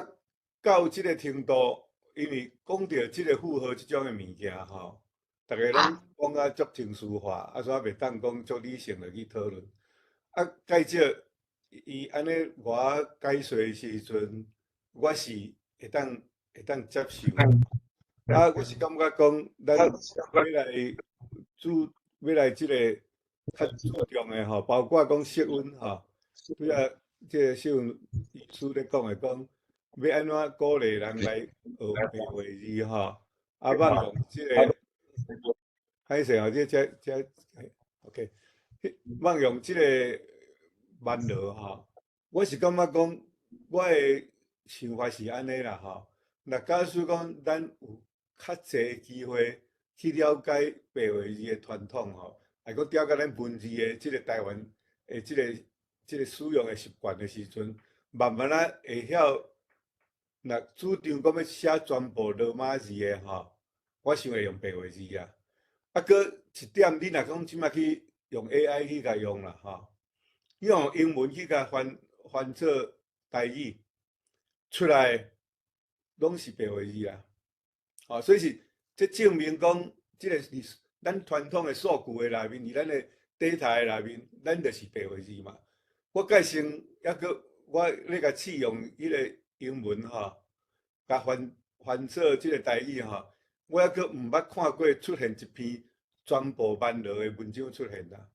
到這個程度，因為講著這個符號這種的物件，吼，逐家攏講啊足情緒化，啊，所以袂當講足理性的去討論。啊，介少伊按呢我解說的時陣，我是會當接受。啊，我是感覺講，咱欲來注欲來這個較注重的吼，包括講釋溫吼，拄仔這個釋溫醫師咧講的講，欲按怎鼓勵人來學白話字吼，啊，放用這個，歹勢吼，這 OK，放用這個萬羅吼，我是感覺講，我的想法是按呢啦吼。若假使講咱有較濟機會去了解白話字的傳統吼，還閣了解咱文字的這個台灣的這個使用的習慣的時陣，慢慢仔會曉，若主張講欲寫全部羅馬字的吼，我想會用白話字啊。啊，閣一點，你若講這擺去用 AI 去共用啦吼，你用英文去共翻做台語出來，攏是白話字啊。吼，所以是這證明講，這個佇咱傳統的數據的內面，佇咱的 data 的內面，咱就是白話字嘛。我蓋先抑閣我咧共試用彼個英文吼，共翻翻做這個台語吼，我抑閣毋捌看過出現一篇全部萬羅的文章出現啦。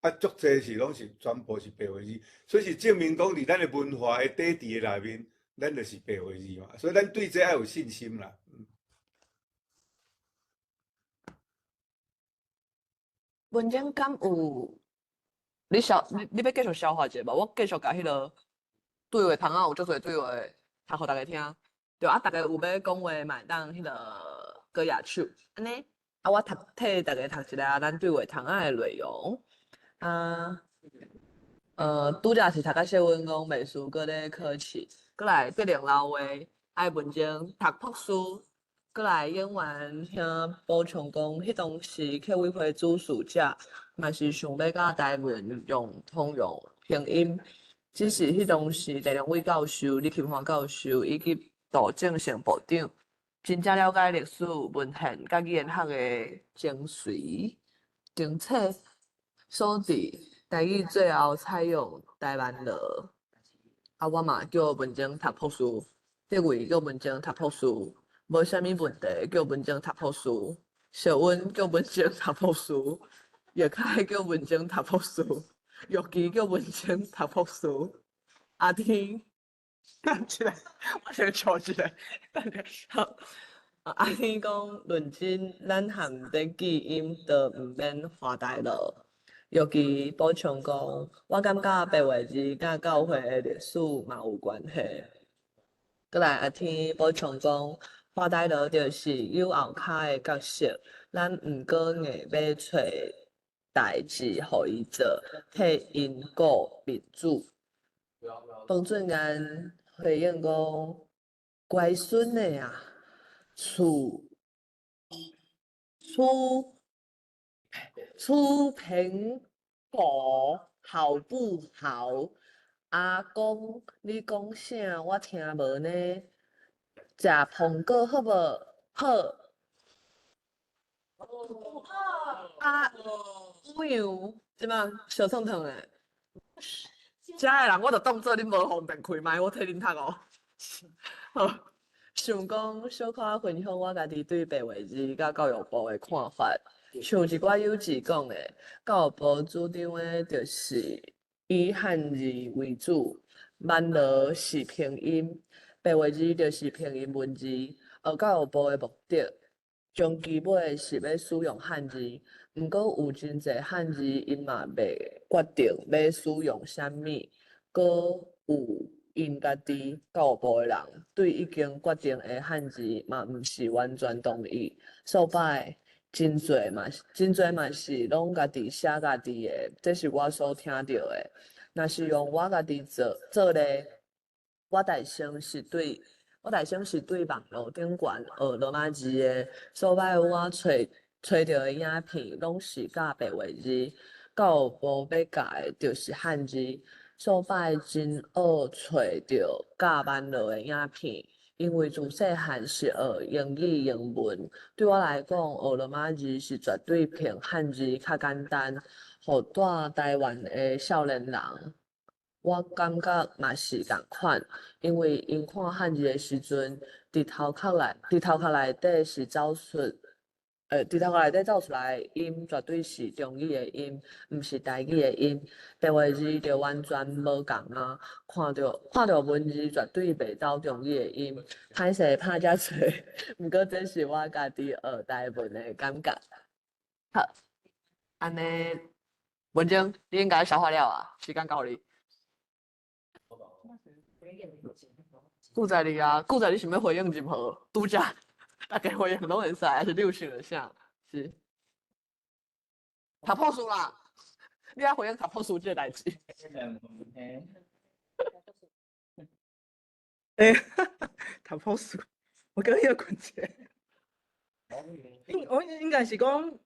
啊，足濟是攏是全部是白話字，所以是證明講佇咱的文化的底底的內面，咱就是白話字嘛。所以咱對這愛有信心啦。文章敢有？你消你你欲繼續消化一下無？我繼續共彼个對話窗仔有足濟對話讀予逐家聽。對啊，逐家有欲講話嘛會當彼个舉舉手，按呢啊，我讀替逐家讀一下咱對話窗仔的內容。啊，拄才是讀甲小阮講袂輸閣咧考試，閣來德玲老話愛文章讀博士，閣來演員兄補充講，彼當時客委會主事者嘛是想欲佮台文用通用拼音，只是彼當時鄭良偉教授、李琴華教授以及杜正成部長，真正了解歷史文獻佮語言學的精髓，並且所以台語最後採用台灣羅。啊，我嘛叫文章讀博士，德偉叫文章讀博士，無啥物問題叫文章讀博士，小阮叫文章讀博士，葉凱叫文章讀博士，玉琪叫文章讀博士，阿天，等一下，我先笑一下，等下，好。阿天講論真，咱含咧記音都毋免華台羅。玉琪補充講，我感覺白話字佮教會的歷史嘛有關係。閣來阿天補充講，華台羅就是有後跤的角色，咱毋過硬欲揣代誌予伊做，替𪜶顧面子。彭俊彦回應講：乖孫的啊，厝厝厝蘋果好不好？阿公，你講啥？我聽無呢。食蘋果好無？好。啊，有樣，這擺相創創的。遮的人我就當做恁無予電開麥，我替恁讀哦。好，想講小可分享我家己對白話字佮教育部的看法。像一寡友姊講的，教育部主張的就是以漢字為主，萬羅是拼音，白話字就是拼音文字。學教育部的目的，終其尾是欲使用漢字，毋過有真濟漢字，𪜶嘛袂決定欲使用啥物，閣有𪜶家己教育部的人對已經決定的漢字嘛毋是完全同意，數擺真濟嘛，真濟嘛是攏家己寫家己的，這是我所聽著的。若是用我家己做做咧，我大先是對網路頂懸學羅馬字的，數擺我揣揣著的影片攏是教白話字，教育部欲教的就是漢字，數擺真學揣著教萬羅的影片。因為自細漢是學英語英文，對我來講，學羅馬字是絕對比漢字較簡單。予住台灣的少年人，我感覺嘛是仝款，因為𪜶看漢字的時陣，佇頭殼內底是走出，佇頭殼內底走出來的音，絕對是中語的音，毋是台語的音。白話字就完全無仝啊！看著文字，絕對袂走中語的音。歹勢拍遮濟，毋過這是我家己學台文的感覺。好，按呢，文靜，你應該消化了啊，時間交予你。顧在你啊，顧在你想欲回應任何，拄才逐家回應攏會使，還是你有想著啥？是。讀博士啦，你愛回應讀博士這个代誌。欸，讀博士，我閣歇睏者。我應該是講，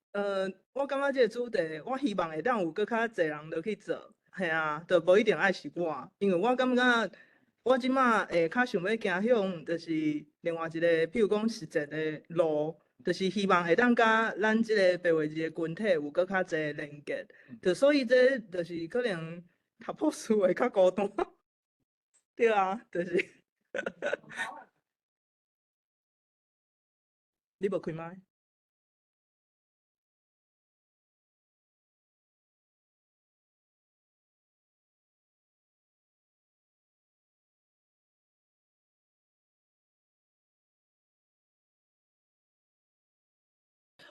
我感覺這個主題，我希望會當有閣較濟人落去做，嘿啊，就無一定愛是我，因為我感覺我這馬會較想欲行向，就是另外一個，譬如講實踐的路，就是希望會當佮咱這个白話字的群體有閣較濟連結，就所以這就是可能讀博士會較孤單，對啊，就是。你無開麥？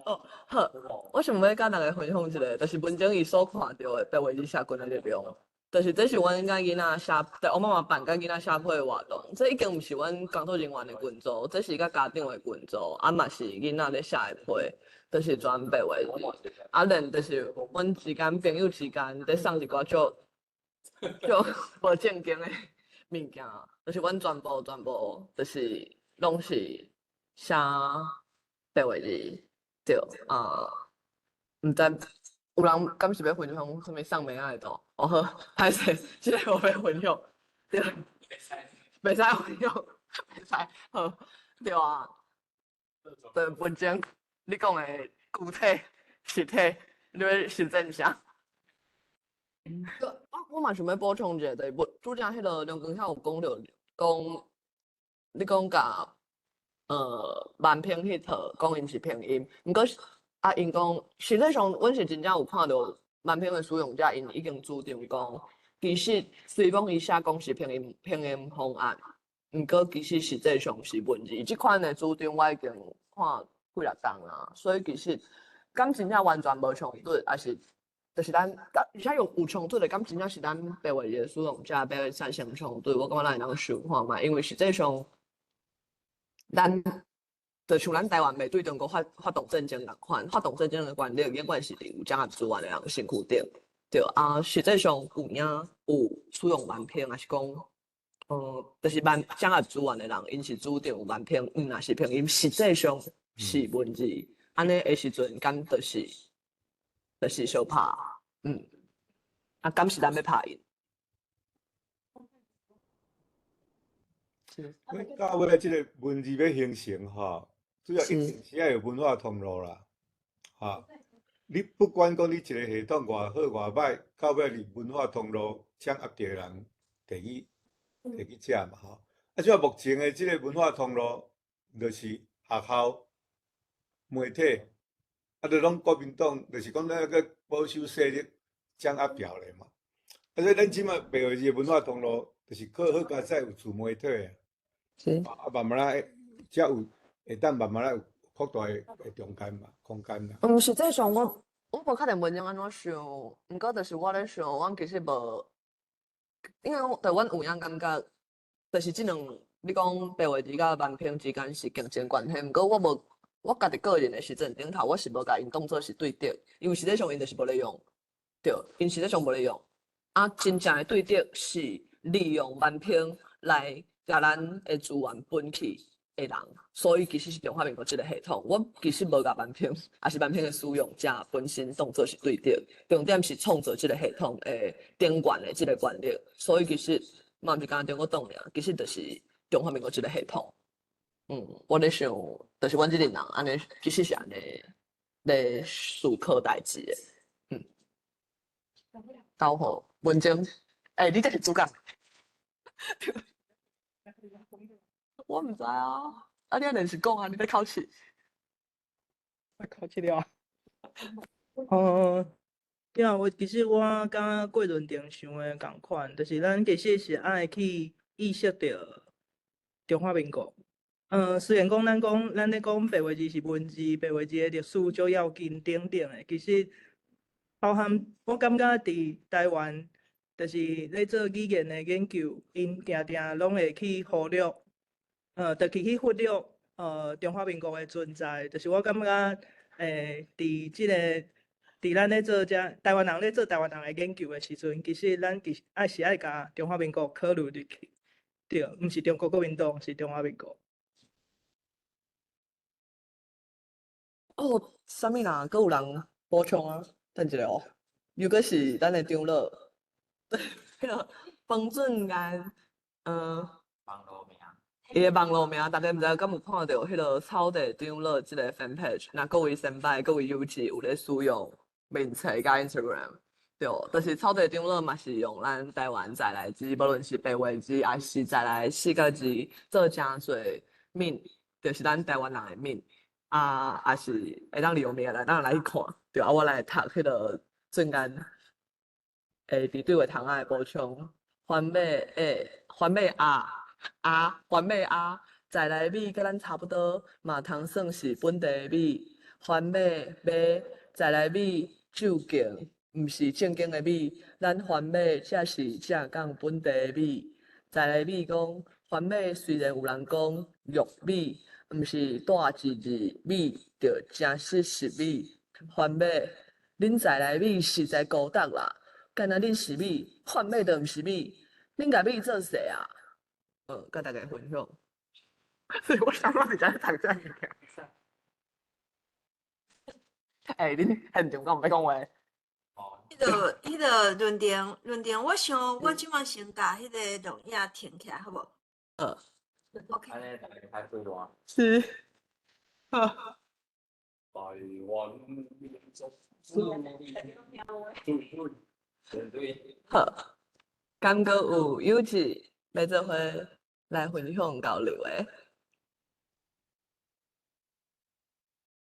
哦，好，我想欲佮大家分享一个，就是文章伊所看著的白话字社群的力量。就是这是阮佮囡仔写，伫王妈妈办佮囡仔写批的活动。这已经毋是阮工作人员的群组，这是佮家长的群组，啊嘛是囡仔咧写的批，就是全白话字。啊，连就是阮之间朋友之间咧送一寡足足无正经的物件，就是阮全部全部就是攏是写白话字。對啊，毋知有人敢是欲分享啥物送妹仔的圖？哦好，歹勢，這个無欲分享，對，袂使分享，袂使，好，對啊，對，文章，你講的具體實體，你欲實踐啥？我嘛想欲補充一下，就是拄才彼个梁光曉有講著，講你講共。萬拼彼套講𪜶是拼音，毋過啊，𪜶講實際上，阮是真正有看著萬拼的使用者，𪜶已經主張講，其實雖講伊寫講是拼音拼音方案，毋過其實實際上是文字。這款的主張我已經看幾若冬啊，所以其實敢真正完全無衝突，抑是就是咱，而且有有衝突的，敢真正是咱白話字的使用者欲產生衝突，我感覺咱會當想看覓，因為實際上。咱就像咱台灣袂對中國發發動戰爭仝款，發動戰爭的權力永遠是佇有掌握資源的人身軀頂。對啊，實際上有影有使用萬拼，抑是講，就是萬掌握資源的人，𪜶是主張有萬拼，毋若是拼音，實際上是文字。按呢的時陣，敢就是就是相拍，啊，敢是咱欲拍𪜶？到尾這个文字欲形成吼，主要一定是愛有文化通路啦，哈！你不管講你一个系統偌好偌歹，到尾你文化通路掌握著的人，摕去摕去食嘛吼。啊，這目前的這个文化通路，就是學校、媒體，啊，就攏國民黨，就是講咱個保守勢力掌握牢咧嘛。啊，所以咱這馬白話字的文化通路，就是靠好佳哉有自媒體啊。是啊，慢慢仔才有會當慢慢仔有擴大的中間嘛，空間啦。嗯，實際上我我無確定文章按怎想，毋過就是我咧想，阮其實無，因為對阮有影感覺，就是這兩你講白話字佮萬拼之間是競爭關係，毋過我無，我家己個人的實踐頂頭，我是無共𪜶當做是對敵，因為實際上𪜶就是無咧用，對，𪜶實際上無咧用。啊，真正的對敵是利用萬拼來共咱的資源分去的人，所以其實是中華民國這個系統。我其實無共萬拼，抑是萬拼的使用者本身當做是對敵，重點是創造這個系統的頂懸的這個權力。所以其實嘛毋是干焦中國黨爾，其實就是中華民國這個系統。我咧想，就是阮這個人按呢，其實是按呢咧思考代誌的。九號文章，欸，你這是主角。我毋知啊，啊你按呢是講啊，你咧考試？我考試了。哦，對啊，我其實我佮郭潤定想的仝款，就是咱其實是愛去意識著中華民國。雖然講咱講咱咧講白話字是文字，白話字的歷史足要緊等等的，其實包含我感覺佇台灣，就是咧做語言的研究，𪜶定定攏會去忽略，就去忽略中華民國的存在。就是我感覺，佇這個佇咱咧做這台灣人咧做台灣人的研究的時陣，其實咱其實愛是愛共中華民國考慮入去，對，毋是中國國民黨，是中華民國。哦，啥物啦？閣有人補充啊？等一下哦，又閣是咱的長老，對，彼個彭俊安，網路名，伊的網路名，大家毋知敢有看著彼个草地長老這个 fan page，若各位先輩、各位友姊有咧使用面冊佮 Instagram，對，就是草地長老嘛是用咱台灣在來字，無論是白話字，抑是在來四個字做誠濟物，就是咱台灣人的物，啊，也是會當利用物來當來去看，對，啊，我來讀彼个瞬間，會佇對話窗仔的補充，番麥的番麥鴨。啊，番麥鴨，在來米佮咱差不多，嘛通算是本地米。番麥麥，在來米究竟毋是正經的米，咱番麥才是正港本地米。在來米講，番麥雖然有人講玉米，毋是帶一字米就誠實是米。番麥，恁在來米實在孤獨啦，敢若恁是米，番麥就毋是米，恁共米做勢啊？佮大家分享。所以我想說你在讀這物件。欸，恁現場敢有欲講話？彼个論壇，論壇，我想我這馬先共彼个錄影停起來，好無？OK。是。好。台灣民族。好，敢閣有友姊欲做伙來分享交流的？